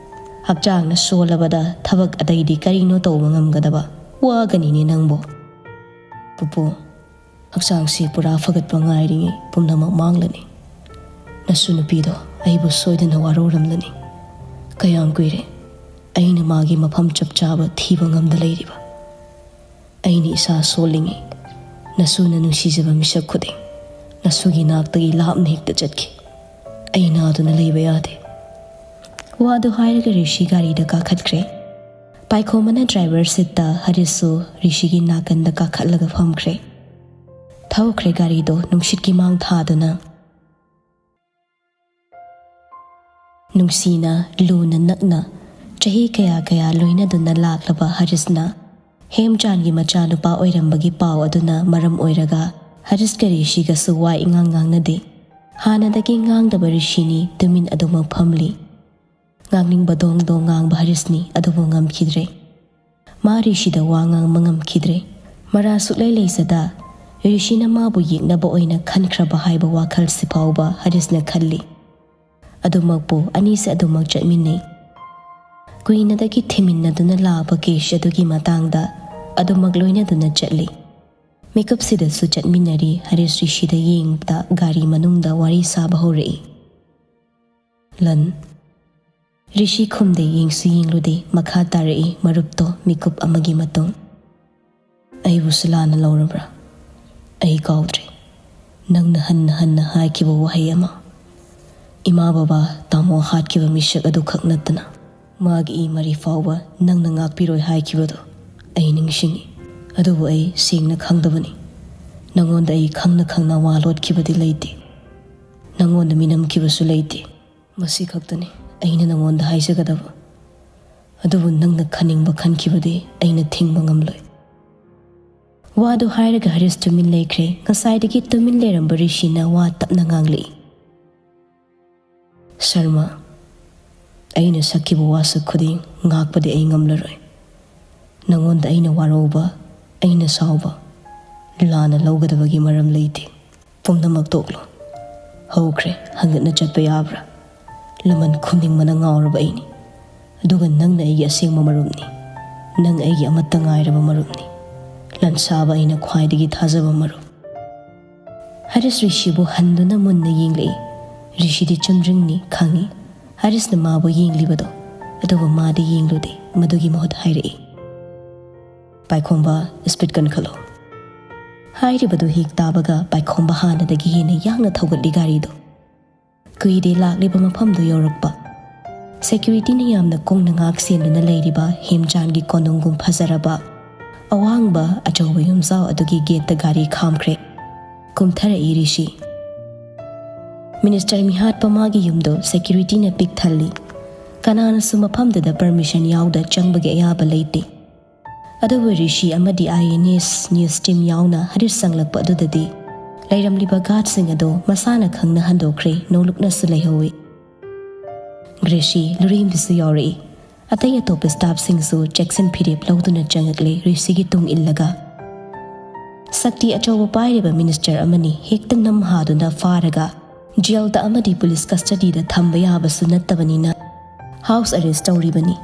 ꯍꯛꯆꯥꯡꯅ ꯁꯣꯜꯂꯕꯗ ꯊꯕꯛ ꯑꯇꯩꯗꯤ ꯀꯔꯤꯅꯣ ꯇꯧꯕ ꯉꯝꯒꯗꯕ? ꯋꯥꯒꯅꯤꯅꯦ ꯅꯪꯕꯣ꯫" "ꯄꯨꯄꯨ, ꯍꯛꯆꯥꯡꯁꯤ ꯄꯨꯔꯥ ꯐꯒꯠꯄ ꯉꯥꯏꯔꯤꯉꯩ ꯄꯨꯝꯅꯃꯛ ꯃꯥꯡꯂꯅꯤ꯫ ꯅꯁꯨ ꯅꯨꯄꯤꯗꯣ ꯑꯩꯕꯨ ꯁꯣꯏꯗꯅ ꯋꯥꯔꯧꯔꯝꯂꯅꯤ꯫ ꯀꯌꯥꯝ ꯀꯨꯏꯔꯦ ꯑꯩꯅ ꯃꯥꯒꯤ ꯃꯐꯝ ꯆꯞ ꯆꯥꯕ ꯊꯤꯕ ꯉꯝꯗ ꯂꯩꯔꯤꯕ꯫ ꯑꯩꯅ ꯏꯁꯥ ꯁꯣꯜꯂꯤꯉꯩ ꯅꯁꯨꯅ ꯅꯨꯡꯁꯤꯖꯕ ꯃꯤꯁꯛ ꯈꯨꯗꯤꯡ ꯅꯁꯨꯒꯤ ꯅꯥꯛꯇꯒꯤ ꯂꯥꯞꯅ ꯍꯦꯛꯇ ꯆꯠꯈꯤ꯫ ꯑꯩ ꯅꯥꯗꯨꯅ ꯂꯩꯕ ꯌꯥꯗꯦ꯫" ꯋꯥꯗꯨ ꯍꯥꯏꯔꯒ ꯔꯤꯁꯤ ꯒꯥꯔꯤꯗ ꯀꯥꯈꯠꯈ꯭ꯔꯦ꯫ ꯄꯥꯏꯈꯣꯝꯕꯅ ꯗ꯭ꯔꯥꯏꯚꯔ ꯁꯤꯠꯇ, ꯍꯔꯤꯁꯁꯨ ꯔꯤꯁꯤꯒꯤ ꯅꯥꯀꯟꯗ ꯀꯥꯈꯠꯂꯒ ꯐꯝꯈ꯭ꯔꯦ꯫ ꯊꯧꯈ꯭ꯔꯦ ꯒꯥꯔꯤꯗꯣ ꯅꯨꯡꯁꯤꯠꯀꯤ ꯃꯥꯡ ꯊꯥꯗꯨꯅ꯫ ꯅꯨꯡꯁꯤꯅ, ꯂꯨꯅ, ꯅꯛꯅ ꯆꯍꯤ ꯀꯌꯥ ꯀꯌꯥ ꯂꯣꯏꯅꯗꯨꯅ ꯂꯥꯛꯂꯕ ꯍꯔꯤꯁꯅ ꯍꯦꯝꯆꯥꯟꯒꯤ ꯃꯆꯥꯅꯨꯄꯥ ꯑꯣꯏꯔꯝꯕꯒꯤ ꯄꯥꯎ ꯑꯗꯨꯅ ꯃꯔꯝ ꯑꯣꯏꯔꯒ ꯍꯔꯤꯁꯀ ꯔꯤꯁꯤꯒꯁꯨ ꯋꯥ ꯏꯉꯥꯡ ꯉꯥꯡꯅꯗꯦ꯫ ꯍꯥꯟꯅꯗꯒꯤ ꯉꯥꯡꯗꯕ ꯔꯤꯁꯤꯅꯤ ꯇꯨꯃꯤꯟ ꯑꯗꯨꯃꯛ ꯐꯝꯂꯤ꯫ ꯉꯥꯡꯅꯤꯡꯕ ꯗꯣꯡ ꯗꯣꯡ ꯉꯥꯡꯕ ꯍꯔꯤꯁꯅꯤ, ꯑꯗꯨꯕꯨ ꯉꯝꯈꯤꯗ꯭ꯔꯦ꯫ ꯃꯥ ꯔꯤꯁꯤꯗ ꯋꯥ ꯉꯥꯡꯕ ꯉꯝꯈꯤꯗ꯭ꯔꯦ꯫ ꯃꯔꯥ ꯁꯨꯛꯂꯩ ꯂꯩꯖꯗ ꯔꯤꯁꯤꯅ ꯃꯥꯕꯨ ꯌꯦꯛꯅꯕ ꯑꯣꯏꯅ ꯈꯟꯈ꯭ꯔꯕ ꯍꯥꯏꯕ ꯋꯥꯈꯜꯁꯤ ꯐꯥꯎꯕ ꯍꯔꯤꯁꯅ ꯈꯜꯂꯤ꯫ ꯑꯗꯨꯃꯛꯄꯨ ꯑꯅꯤꯁꯦ ꯑꯗꯨꯃꯛ ꯆꯠꯃꯤꯟꯅꯩ꯫ ꯀꯨꯏꯅꯗꯒꯤ ꯊꯤꯃꯤꯟꯅꯗꯨꯅ ꯂꯥꯛꯄ ꯀꯦꯁ ꯑꯗꯨꯒꯤ ꯃꯇꯥꯡꯗ ꯑꯗꯨꯃꯛ ꯂꯣꯏꯅꯗꯨꯅ ꯆꯠꯂꯤ꯫ ꯃꯤꯀꯨꯞꯁꯤꯗꯁꯨ ꯆꯠꯃꯤꯟꯅꯔꯤ꯫ ꯍꯔꯤꯁ ꯔꯤꯁꯤꯗ ꯌꯦꯡꯕꯗ ꯒꯥꯔꯤ ꯃꯅꯨꯡꯗ ꯋꯥꯔꯤ ꯁꯥꯕ ꯍꯧꯔꯛꯏ꯫ ꯂꯟ꯫ ꯔꯤꯁꯤ ꯈꯨꯝꯗꯦ, ꯌꯦꯡꯁꯨ ꯌꯦꯡꯂꯨꯗꯦ꯫ ꯃꯈꯥ ꯇꯥꯔꯛꯏ ꯃꯔꯨꯞꯇꯣ ꯃꯤꯀꯨꯞ ꯑꯃꯒꯤ ꯃꯇꯨꯡ꯫ "ꯑꯩꯕꯨꯁꯨ ꯂꯥꯟꯅ ꯂꯧꯔꯕ꯭ꯔꯥ? ꯑꯩ ꯀꯥꯎꯗ꯭ꯔꯦ꯫ ꯅꯪꯅ ꯍꯟꯅ ꯍꯟꯅ ꯍꯥꯏꯈꯤꯕ ꯋꯥꯍꯩ ꯑꯃ, ꯏꯃꯥ ꯕꯕꯥ ꯇꯥꯃꯣ ꯍꯥꯠꯈꯤꯕ ꯃꯤꯁꯛ ꯑꯗꯨꯈꯛ ꯅꯠꯇꯅ ꯃꯥꯒꯤ ꯏ ꯃꯔꯤ ꯐꯥꯎꯕ ꯅꯪꯅ ꯉꯥꯛꯄꯤꯔꯣꯏ ꯍꯥꯏꯈꯤꯕꯗꯨ ꯑꯩ ꯅꯤꯡꯁꯤꯡꯏ꯫ ꯑꯗꯨꯕꯨ ꯑꯩ ꯁꯦꯡꯅ ꯈꯪꯗꯕꯅꯤ꯫ ꯅꯉꯣꯟꯗ ꯑꯩ ꯈꯪꯅ ꯈꯪꯅ ꯋꯥ ꯂꯣꯠꯈꯤꯕꯗꯤ ꯂꯩꯇꯦ꯫ ꯅꯉꯣꯟꯗ ꯃꯤꯅꯝꯈꯤꯕꯁꯨ ꯂꯩꯇꯦ꯫ ꯃꯁꯤ ꯈꯛꯇꯅꯤ ꯑꯩꯅ ꯅꯉꯣꯟꯗ ꯍꯥꯏꯖꯒꯗꯕ꯫ ꯑꯗꯨꯕꯨ ꯅꯪꯅ ꯈꯟꯅꯤꯡꯕ ꯈꯟꯈꯤꯕꯗꯤ ꯑꯩꯅ ꯊꯤꯡꯕ ꯉꯝꯂꯣꯏ꯫" ꯋꯥꯗꯨ ꯍꯥꯏꯔꯒ ꯍꯔꯤꯁ ꯇꯨꯃꯤꯟ ꯂꯩꯈ꯭ꯔꯦ꯫ ꯉꯁꯥꯏꯗꯒꯤ ꯇꯨꯃꯤꯟ ꯂꯩꯔꯝꯕ ꯔꯤꯁꯤꯅ ꯋꯥ ꯇꯞꯅ ꯉꯥꯡꯂꯛꯏ꯫ "ꯁꯔꯃ, ꯑꯩꯅ ꯁꯛꯈꯤꯕ ꯋꯥꯁꯛ ꯈꯨꯗꯤꯡ ꯉꯥꯛꯄꯗꯤ ꯑꯩ ꯉꯝꯂꯔꯣꯏ꯫ ꯅꯉꯣꯟꯗ ꯑꯩꯅ ꯋꯥꯔꯧꯕ, ꯑꯩꯅ ꯁꯥꯎꯕ, ꯂꯥꯟꯅ ꯂꯧꯒꯗꯕꯒꯤ ꯃꯔꯝ ꯂꯩꯇꯦ꯫ ꯄꯨꯝꯅꯃꯛ ꯇꯣꯛꯂꯣ꯫ ꯍꯧꯈ꯭ꯔꯦ, ꯍꯪꯒꯠꯅ ꯆꯠꯄ ꯌꯥꯕ꯭ꯔꯥ? ꯂꯃꯟ ꯈꯨꯝꯅꯤꯡꯕꯅ ꯉꯥꯎꯔꯕ ꯑꯩꯅꯤ꯫ ꯑꯗꯨꯒ ꯅꯪꯅ ꯑꯩꯒꯤ ꯑꯁꯦꯡꯕ ꯃꯔꯨꯞꯅꯤ꯫ ꯅꯪ ꯑꯩꯒꯤ ꯑꯃꯠꯇ ꯉꯥꯏꯔꯕ ꯃꯔꯨꯞꯅꯤ꯫ ꯂꯟꯁꯥꯕ ꯑꯩꯅ ꯈ꯭ꯋꯥꯏꯗꯒꯤ ꯊꯥꯖꯕ ꯃꯔꯨꯞ꯫" ꯍꯔꯤꯁ ꯔꯤꯁꯤꯕꯨ ꯍꯟꯗꯨꯅ ꯃꯨꯟꯅ ꯌꯦꯡꯂꯛꯏ꯫ ꯔꯤꯁꯤꯗꯤ ꯆꯨꯝꯗ꯭ꯔꯤꯡꯅꯤ ꯈꯪꯏ꯫ ꯍꯔꯤꯁꯅ ꯃꯥꯕꯨ ꯌꯦꯡꯂꯤꯕꯗꯣ, ꯑꯗꯨꯕꯨ ꯃꯥꯗꯤ ꯌꯦꯡꯂꯨꯗꯦ꯫ ꯃꯗꯨꯒꯤ ꯃꯍꯨꯠ ꯍꯥꯏꯔꯛꯏ, "ꯄꯥꯏꯈꯣꯝꯕ, ꯁ꯭ꯄꯤꯗ ꯀꯟꯈꯠꯂꯣ꯫" ꯍꯥꯏꯔꯤꯕꯗꯨ ꯍꯦꯛ ꯇꯥꯕꯒ ꯄꯥꯏꯈꯣꯝꯕ ꯍꯥꯟꯅꯗꯒꯤ ꯍꯦꯟꯅ ꯌꯥꯡꯅ ꯊꯧꯒꯠꯂꯤ ꯒꯥꯔꯤꯗꯨ꯫ ꯀꯨꯏꯗꯦ ꯂꯥꯛꯂꯤꯕ ꯃꯐꯝꯗꯨ ꯌꯧꯔꯛꯄ꯫ ꯁꯦꯀ꯭ꯌꯨꯔꯤꯇꯤꯅ ꯌꯥꯝꯅ ꯀꯨꯡꯅ ꯉꯥꯛ ꯁꯦꯟꯗꯨꯅ ꯂꯩꯔꯤꯕ ꯍꯦꯝꯆꯥꯟꯒꯤ ꯀꯣꯅꯨꯡꯒꯨꯝ ꯐꯖꯔꯕ ꯑꯋꯥꯡꯕ ꯑꯆꯧꯕ ꯌꯨꯝꯖꯥꯎ ꯑꯗꯨꯒꯤ ꯒꯦꯠꯇ ꯒꯥꯔꯤ ꯈꯥꯝꯈ꯭ꯔꯦ꯫ ꯀꯨꯝꯊꯔꯛꯏ ꯔꯤꯁꯤ꯫ ꯃꯤꯅꯤꯁꯇꯔ ꯃꯤꯍꯥꯠꯄ ꯃꯥꯒꯤ ꯌꯨꯝꯗꯨ ꯁꯦꯀ꯭ꯌꯨꯔꯤꯇꯤꯅ ꯄꯤꯛ ꯊꯜꯂꯤ꯫ ꯀꯅꯥꯅꯁꯨ ꯃꯐꯝꯗꯨꯗ ꯄꯔꯃꯤꯁꯟ ꯌꯥꯎꯗ ꯆꯪꯕꯒꯤ ꯑꯌꯥꯕ ꯂꯩꯇꯦ꯫ ꯑꯗꯨꯕꯨ ꯔꯤꯁꯤ ꯑꯃꯗꯤ ꯑꯥꯏ ꯑꯦꯟ ꯑꯦꯁ ꯅ꯭ꯌꯨꯁ ꯇꯤꯝ ꯌꯥꯎꯅ ꯍꯔꯤꯁ ꯆꯪꯂꯛꯄ ꯑꯗꯨꯗꯗꯤ ꯂꯩꯔꯝꯂꯤꯕ ꯒꯥꯔꯗꯁꯤꯡ ꯑꯗꯨ ꯃꯁꯥꯅ ꯈꯪꯅ ꯍꯟꯗꯣꯛꯈ꯭ꯔꯦ, ꯅꯣꯡꯂꯨꯛꯅꯁꯨ ꯂꯩꯍꯧꯏ꯫ ꯒ꯭ꯔꯦꯁꯤ ꯂꯨꯔꯦꯝꯕꯤꯁꯨ ꯌꯥꯎꯔꯛꯏ꯫ ꯑꯇꯩ ꯑꯇꯣꯞꯄ ꯁ꯭ꯇꯥꯐꯁꯤꯡꯁꯨ ꯆꯦꯛꯁꯤꯟ ꯐꯤꯔꯦꯞ ꯂꯧꯗꯨꯅ ꯆꯪꯉꯛꯂꯦ ꯔꯤꯁꯤꯒꯤ ꯇꯨꯡ ꯏꯜꯂꯒ꯫ ꯁꯛꯇꯤ ꯑꯆꯧꯕ ꯄꯥꯏꯔꯤꯕ ꯃꯤꯅꯤꯁꯇꯔ ꯑꯃꯅꯤ ꯍꯦꯛꯇ ꯅꯝꯍꯥꯗꯨꯅ ꯐꯥꯔꯒ ꯖꯦꯜꯗ ꯑꯃꯗꯤ ꯄꯨꯂꯤꯁ ꯀꯁꯇꯗꯤꯗ ꯊꯝꯕ ꯌꯥꯕꯁꯨ ꯅꯠꯇꯕꯅꯤꯅ ꯍꯥꯎꯁ ꯑꯔꯦꯁ ꯇꯧꯔꯤꯕꯅꯤ꯫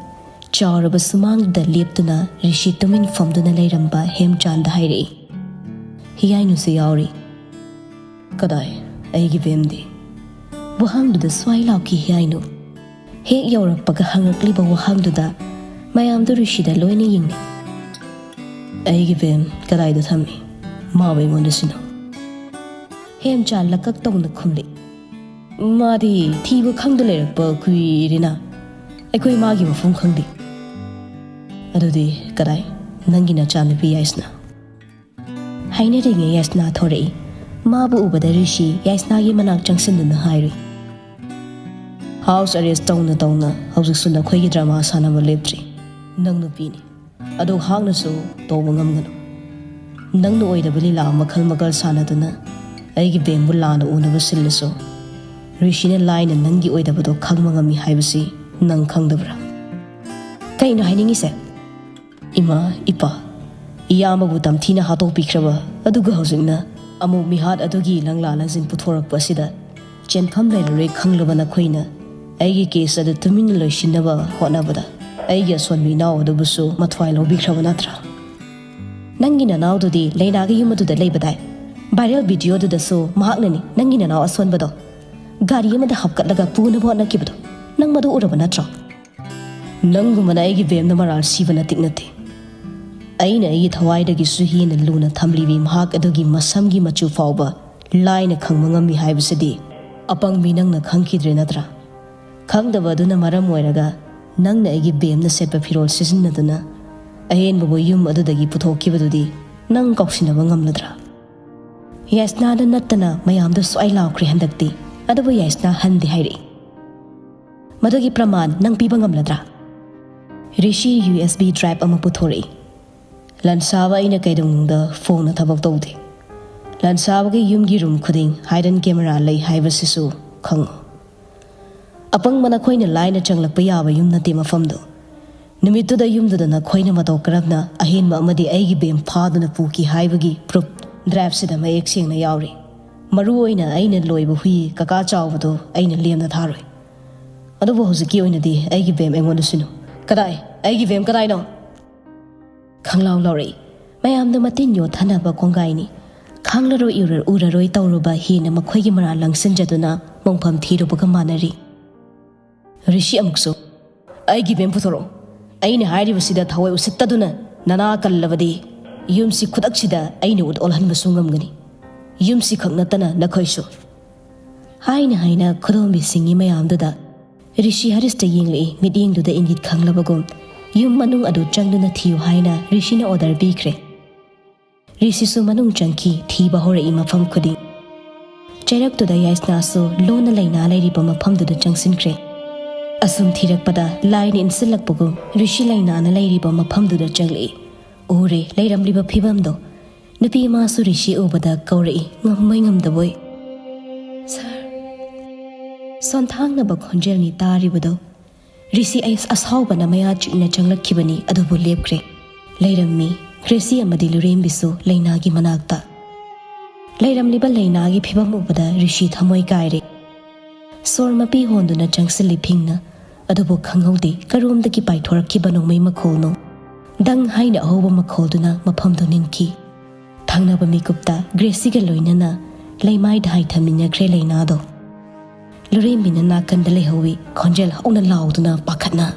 ꯆꯥꯎꯔꯕ ꯁꯨꯃꯥꯡꯗꯨꯗ ꯂꯦꯞꯇꯨꯅ ꯔꯤꯁꯤ ꯇꯨꯃꯤꯟ ꯐꯝꯗꯨꯅ ꯂꯩꯔꯝꯕ ꯍꯦꯝꯆꯥꯟꯗ ꯍꯥꯏꯔꯛꯏ꯫ ꯍꯤꯌꯥꯏꯅꯨꯁꯨ ꯌꯥꯎꯔꯤ꯫ "ꯀꯗꯥꯏ, ꯑꯩꯒꯤ ꯕꯦꯝꯗꯤ?" ꯋꯥꯍꯪꯗꯨꯗ ꯁ꯭ꯋꯥꯏ ꯂꯥꯎꯈꯤ ꯍꯤꯌꯥꯏꯅꯨ꯫ ꯍꯦꯛ ꯌꯧꯔꯛꯄꯒ ꯍꯪꯉꯛꯂꯤꯕ ꯋꯥꯍꯪꯗꯨꯗ ꯃꯌꯥꯝꯗꯨ ꯔꯤꯁꯤꯗ ꯂꯣꯏꯅ ꯌꯦꯡꯅꯩ꯫ "ꯑꯩꯒꯤ ꯕꯦꯝ ꯀꯗꯥꯏꯗ ꯊꯝꯃꯤ? ꯃꯥꯕꯨ ꯑꯩꯉꯣꯟꯗ ꯁꯤꯟꯅꯧ꯫" ꯍꯦꯝꯆꯥꯟ ꯂꯀꯛ ꯇꯧꯅ ꯈꯨꯝꯂꯛꯏ꯫ "ꯃꯥꯗꯤ ꯊꯤꯕ ꯈꯪꯗ ꯂꯩꯔꯛꯄ ꯀꯨꯏꯔꯦꯅ꯫ ꯑꯩꯈꯣꯏ ꯃꯥꯒꯤ ꯃꯐꯝ ꯈꯪꯗꯦ꯫" "ꯑꯗꯨꯗꯤ ꯀꯗꯥꯏ, ꯅꯪꯒꯤ ꯅꯆꯥꯅꯨꯄꯤ ꯌꯥꯏꯁꯅꯥ?" ꯍꯥꯏꯅꯔꯤꯉꯩ ꯌꯥꯏꯁꯅꯥ ꯊꯣꯔꯛꯏ꯫ ꯃꯥꯕꯨ ꯎꯕꯗ ꯔꯤꯁꯤ ꯌꯥꯏꯁꯅꯥꯒꯤ ꯃꯅꯥꯛ ꯆꯪꯁꯤꯟꯗꯨꯅ ꯍꯥꯏꯔꯨꯏ꯫ "ꯍꯥꯎꯁ ꯑꯔꯦꯁ ꯇꯧꯅ ꯇꯧꯅ ꯍꯧꯖꯤꯛꯁꯨ ꯅꯈꯣꯏꯒꯤ ꯗ꯭ꯔꯃꯥ ꯁꯥꯟꯅꯕ ꯂꯦꯞꯇ꯭ꯔꯤ꯫ ꯅꯪ ꯅꯨꯄꯤꯅꯤ꯫ ꯑꯗꯨ ꯍꯥꯛꯅꯁꯨ ꯇꯧꯕ ꯉꯝꯒꯅꯨ꯫ ꯅꯪꯅ ꯑꯣꯏꯗꯕ ꯂꯤꯂꯥ ꯃꯈꯜ ꯃꯈꯜ ꯁꯥꯟꯅꯗꯨꯅ ꯑꯩꯒꯤ ꯕꯦꯝꯕꯨ ꯂꯥꯟꯅ ꯎꯅꯕ ꯁꯤꯜꯂꯁꯨ, ꯔꯤꯁꯤꯅ ꯂꯥꯏꯅ ꯅꯪꯒꯤ ꯑꯣꯏꯗꯕꯗꯣ ꯈꯪꯕ ꯉꯝꯃꯤ ꯍꯥꯏꯕꯁꯤ ꯅꯪ ꯈꯪꯗꯕ꯭ꯔꯥ?" "ꯀꯩꯅꯣ ꯍꯥꯏꯅꯤꯡꯉꯤꯁꯦ?" "ꯏꯃꯥ, ꯏꯄꯥ, ꯏꯌꯥꯝꯕꯕꯨ ꯇꯝꯊꯤꯅ ꯍꯥꯠꯇꯣꯛꯄꯤꯈ꯭ꯔꯕ, ꯑꯗꯨꯒ ꯍꯧꯖꯤꯛꯅ ꯑꯃꯨꯛ ꯃꯤꯍꯥꯠ ꯑꯗꯨꯒꯤ ꯂꯪꯂꯥ ꯂꯪꯖꯤꯟ ꯄꯨꯊꯣꯔꯛꯄ ꯑꯁꯤꯗ ꯆꯦꯟꯐꯝ ꯂꯩꯔꯔꯣꯏ ꯈꯪꯂꯕ ꯅꯈꯣꯏꯅ ꯑꯩꯒꯤ ꯀꯦꯁ ꯑꯗꯨ ꯇꯨꯃꯤꯟꯅ ꯂꯣꯏꯁꯤꯟꯅꯕ ꯍꯣꯠꯅꯕꯗ ꯑꯩꯒꯤ ꯑꯁꯣꯟꯕ ꯏꯅꯥꯎ ꯑꯗꯨꯕꯨꯁꯨ ꯃꯊ꯭ꯋꯥꯏ ꯂꯧꯕꯤꯈ꯭ꯔꯕ ꯅꯠꯇ꯭ꯔꯥ? ꯅꯪꯒꯤ ꯅꯅꯥꯎꯗꯨꯗꯤ ꯂꯩꯅꯥꯒꯤ ꯌꯨꯝ ꯑꯗꯨꯗ ꯂꯩꯕꯗꯥꯏ? ꯚꯥꯏꯔꯦꯜ ꯚꯤꯗꯤꯑꯣꯗꯨꯗꯁꯨ ꯃꯍꯥꯛꯅꯅꯤ ꯅꯪꯒꯤ ꯅꯅꯥꯎ ꯑꯁꯣꯟꯕꯗꯣ ꯒꯥꯔꯤ ꯑꯃꯗ ꯍꯥꯞꯀꯠꯂꯒ ꯄꯨꯅꯕ ꯍꯣꯠꯅꯈꯤꯕꯗꯣ꯫ ꯅꯪ ꯃꯗꯨ ꯎꯔꯕ ꯅꯠꯇ꯭ꯔꯣ? ꯅꯪꯒꯨꯝꯕꯅ ꯑꯩꯒꯤ ꯕꯦꯝꯅ ꯃꯔꯥꯜ ꯁꯤꯕ ꯅꯇꯤꯛ ꯅꯠꯇꯦ꯫ ꯑꯩꯅ ꯑꯩꯒꯤ ꯊꯋꯥꯏꯗꯒꯤꯁꯨ ꯍꯦꯟꯅ ꯂꯨꯅ ꯊꯝꯂꯤꯕꯤ ꯃꯍꯥꯛ ꯑꯗꯨꯒꯤ ꯃꯁꯝꯒꯤ ꯃꯆꯨ ꯐꯥꯎꯕ ꯂꯥꯏꯅ ꯈꯪꯕ ꯉꯝꯃꯤ ꯍꯥꯏꯕꯁꯤꯗꯤ ꯑꯄꯪꯕꯤ ꯅꯪꯅ ꯈꯪꯈꯤꯗ꯭ꯔꯦ ꯅꯠꯇ꯭ꯔꯥ? ꯈꯪꯗꯕ ꯑꯗꯨꯅ ꯃꯔꯝ ꯑꯣꯏꯔꯒ ꯅꯪꯅ ꯑꯩꯒꯤ ꯕꯦꯝꯅ ꯁꯦꯠꯄ ꯐꯤꯔꯣꯜ ꯁꯤꯖꯤꯟꯅꯗꯨꯅ ꯑꯍꯦꯟꯕꯕꯨ ꯌꯨꯝ ꯑꯗꯨꯗꯒꯤ ꯄꯨꯊꯣꯛꯈꯤꯕꯗꯨꯗꯤ ꯅꯪ ꯀꯥꯎꯁꯤꯟꯅꯕ ꯉꯝꯂꯗ꯭ꯔꯥ?" ꯌꯥꯏꯁꯅꯥꯅ ꯅꯠꯇꯅ ꯃꯌꯥꯝꯗꯣ ꯁ꯭ꯋꯥꯏ ꯂꯥꯎꯈ꯭ꯔꯦ ꯍꯟꯗꯛꯇꯤ꯫ ꯑꯗꯨꯕꯨ ꯌꯥꯏꯁꯅꯥ ꯍꯟꯗꯦ ꯍꯥꯏꯔꯛꯏ꯫ "ꯃꯗꯨꯒꯤ ꯄ꯭ꯔꯃꯥꯟ ꯅꯪ ꯄꯤꯕ ꯉꯝꯂꯗ꯭ꯔꯥ?" ꯔꯤꯁꯤ ꯌꯨ ꯑꯦꯁ ꯕꯤ ꯗ꯭ꯔꯥꯏꯚ ꯑꯃ ꯄꯨꯊꯣꯔꯛꯏ꯫ "ꯂꯟꯁꯥꯕ ꯑꯩꯅ ꯀꯩꯗꯧꯅꯨꯡꯗ ꯐꯣꯟꯅ ꯊꯕꯛ ꯇꯧꯗꯦ꯫ ꯂꯟꯁꯥꯕꯒꯤ ꯌꯨꯝꯒꯤ ꯔꯨꯝ ꯈꯨꯗꯤꯡ ꯍꯥꯏꯗꯟ ꯀꯦꯃꯦꯔꯥ ꯂꯩ ꯍꯥꯏꯕꯁꯤꯁꯨ ꯈꯪꯉꯨ꯫ ꯑꯄꯪꯕ ꯅꯈꯣꯏꯅ ꯂꯥꯏꯅ ꯆꯪꯂꯛꯄ ꯌꯥꯕ ꯌꯨꯝ ꯅꯠꯇꯦ ꯃꯐꯝꯗꯨ꯫ ꯅꯨꯃꯤꯠꯇꯨꯗ ꯌꯨꯝꯗꯨꯗ ꯅꯈꯣꯏꯅ ꯃꯇꯧ ꯀꯔꯝꯅ ꯑꯍꯦꯟꯕ ꯑꯃꯗꯤ ꯑꯩꯒꯤ ꯕꯦꯝ ꯐꯥꯗꯨꯅ ꯄꯨꯈꯤ ꯍꯥꯏꯕꯒꯤ ꯄ꯭ꯔꯨꯐ ꯗ꯭ꯔꯥꯏꯚꯁꯤꯗ ꯃꯌꯦꯛ ꯁꯦꯡꯅ ꯌꯥꯎꯔꯤ꯫ ꯃꯔꯨ ꯑꯣꯏꯅ ꯑꯩꯅ ꯂꯣꯏꯕ ꯍꯨꯏ ꯀꯀꯥ ꯆꯥꯎꯕꯗꯣ ꯑꯩꯅ ꯂꯦꯝꯅ ꯊꯥꯔꯣꯏ꯫ ꯑꯗꯨꯕꯨ ꯍꯧꯖꯤꯛꯀꯤ ꯑꯣꯏꯅꯗꯤ ꯑꯩꯒꯤ ꯕꯦꯝ ꯑꯩꯉꯣꯟꯗ ꯁꯤꯟꯅꯨ꯫ ꯀꯗꯥꯏ? ꯑꯩꯒꯤ ꯕꯦꯝ ꯀꯗꯥꯏꯅꯣ? ꯈꯪꯂꯥꯎ ꯂꯧꯔꯛꯏ꯫ ꯃꯌꯥꯝꯗ ꯃꯇꯤꯟ ꯌꯣꯠꯊꯅꯕ ꯀꯣꯡꯒꯥꯏꯅꯤ꯫ ꯈꯥꯡꯂꯔꯣꯏ ꯎꯔ-, ꯎꯔꯔꯣꯏ ꯇꯧꯔꯨꯕ ꯍꯦꯟꯅ ꯃꯈꯣꯏꯒꯤ ꯃꯔꯥꯜ ꯂꯪꯁꯤꯟꯖꯗꯨꯅ ꯃꯣꯡꯐꯝ ꯊꯤꯔꯨꯕꯒ ꯃꯥꯟꯅꯔꯤ꯫ ꯔꯤꯁꯤ ꯑꯃꯨꯛꯁꯨ, "ꯑꯩꯒꯤ ꯕꯦꯝ ꯄꯨꯊꯣꯔꯛꯑꯣ꯫ ꯑꯩꯅ ꯍꯥꯏꯔꯤꯕꯁꯤꯗ ꯊꯋꯥꯏ ꯎꯁꯤꯠꯇꯗꯨꯅ ꯅꯅꯥ ꯀꯜꯂꯕꯗꯤ ꯌꯨꯝꯁꯤ ꯈꯨꯗꯛꯁꯤꯗ ꯑꯩꯅ ꯎꯠ ꯑꯣꯜꯍꯟꯕꯁꯨ ꯉꯝꯒꯅꯤ꯫ ꯌꯨꯝꯁꯤ ꯈꯛ ꯅꯠꯇꯅ ꯅꯈꯣꯏꯁꯨ"꯫ ꯍꯥꯏꯅ ꯍꯥꯏꯅ ꯈꯨꯗꯣꯝꯕꯤꯁꯤꯡꯒꯤ ꯃꯌꯥꯝꯗꯨꯗ ꯔꯤꯁꯤ ꯍꯔꯤꯁꯇ ꯌꯦꯡꯂꯛꯏ꯫ ꯃꯤꯠꯌꯦꯡꯗꯨꯗ ꯏꯪꯒꯤꯠ ꯈꯪꯂꯕꯒꯨꯝ ꯌꯨꯝ ꯃꯅꯨꯡ ꯑꯗꯨ ꯆꯪꯗꯨꯅ ꯊꯤꯌꯨ ꯍꯥꯏꯅ ꯔꯤꯁꯤꯅ ꯑꯣꯔꯗꯔ ꯄꯤꯈ꯭ꯔꯦ꯫ ꯔꯤꯁꯤꯁꯨ ꯃꯅꯨꯡ ꯆꯪꯈꯤ꯫ ꯊꯤꯕ ꯍꯧꯔꯛꯏ ꯃꯐꯝ ꯈꯨꯗꯤꯡ꯫ ꯆꯩꯔꯛꯇꯨꯗ ꯌꯥꯏꯁꯅꯥꯁꯨ ꯂꯣꯟꯅ ꯂꯩꯅꯥ ꯂꯩꯔꯤꯕ ꯃꯐꯝꯗꯨꯗ ꯆꯪꯁꯤꯟꯈ꯭ꯔꯦ꯫ ꯑꯁꯨꯝ ꯊꯤꯔꯛꯄꯗ ꯂꯥꯏꯅ ꯏꯟꯁꯤꯜꯂꯛꯄꯒꯨꯝ ꯔꯤꯁꯤ ꯂꯩꯅꯥꯅ ꯂꯩꯔꯤꯕ ꯃꯐꯝꯗꯨꯗ ꯆꯪꯂꯛꯏ꯫ ꯎꯔꯦ ꯂꯩꯔꯝꯂꯤꯕ ꯐꯤꯕꯝꯗꯣ꯫ ꯅꯨꯄꯤ ꯑꯃꯁꯨ ꯔꯤꯁꯤ ꯎꯕꯗ ꯀꯧꯔꯛꯏ, ꯉꯝꯕꯣꯏ ꯉꯝꯗꯕꯣꯏ꯫ "ꯁꯥꯔ"꯫ ꯁꯣꯟꯊꯥꯡꯅꯕ ꯈꯣꯟꯖꯦꯜꯅꯤ ꯇꯥꯔꯤꯕꯗꯣ꯫ ꯔꯤꯁꯤ ꯑꯩ ꯑꯁꯥꯎꯕꯅ ꯃꯌꯥ ꯆꯤꯛꯅ ꯆꯪꯂꯛꯈꯤꯕꯅꯤ, ꯑꯗꯨꯕꯨ ꯂꯦꯞꯈ꯭ꯔꯦ꯫ ꯂꯩꯔꯝꯃꯤ ꯒ꯭ꯔꯦꯁꯤ ꯑꯃꯗꯤ ꯂꯨꯔꯦꯝꯕꯤꯁꯨ ꯂꯩꯅꯥꯒꯤ ꯃꯅꯥꯛꯇ꯫ ꯂꯩꯔꯝꯂꯤꯕ ꯂꯩꯅꯥꯒꯤ ꯐꯤꯕꯝ ꯎꯕꯗ ꯔꯤꯁꯤ ꯊꯃꯣꯏ ꯀꯥꯏꯔꯦ꯫ ꯁꯣꯔ ꯃꯄꯤ ꯍꯣꯟꯗꯨꯅ ꯆꯪꯁꯤꯜꯂꯤ ꯐꯤꯡꯅ, ꯑꯗꯨꯕꯨ ꯈꯪꯍꯧꯗꯦ ꯀꯔꯣꯝꯗꯒꯤ ꯄꯥꯏꯊꯣꯔꯛꯈꯤꯕ ꯅꯣꯡꯃꯩ ꯃꯈꯣꯜꯅꯣ꯫ ꯗꯪ ꯍꯥꯏꯅ ꯑꯍꯧꯕ ꯃꯈꯣꯜꯗꯨꯅ ꯃꯐꯝꯗꯨ ꯅꯤꯟꯈꯤ꯫ ꯊꯪꯅꯕ ꯃꯤꯀꯨꯞꯇ ꯒ꯭ꯔꯦꯁꯤꯒ ꯂꯣꯏꯅꯅ ꯂꯩꯃꯥꯏꯗ ꯍꯥꯏꯊꯃꯤꯟꯅꯈ꯭ꯔꯦ ꯂꯩꯅꯥꯗꯣ꯫ ꯂꯨꯔꯦꯝꯕꯤꯅ ꯅꯥꯀꯟꯗ ꯂꯩꯍꯧꯏ, ꯈꯣꯟꯖꯦꯜ ꯍꯧꯅ ꯂꯥꯎꯗꯨꯅ ꯄꯥꯈꯠꯅ꯫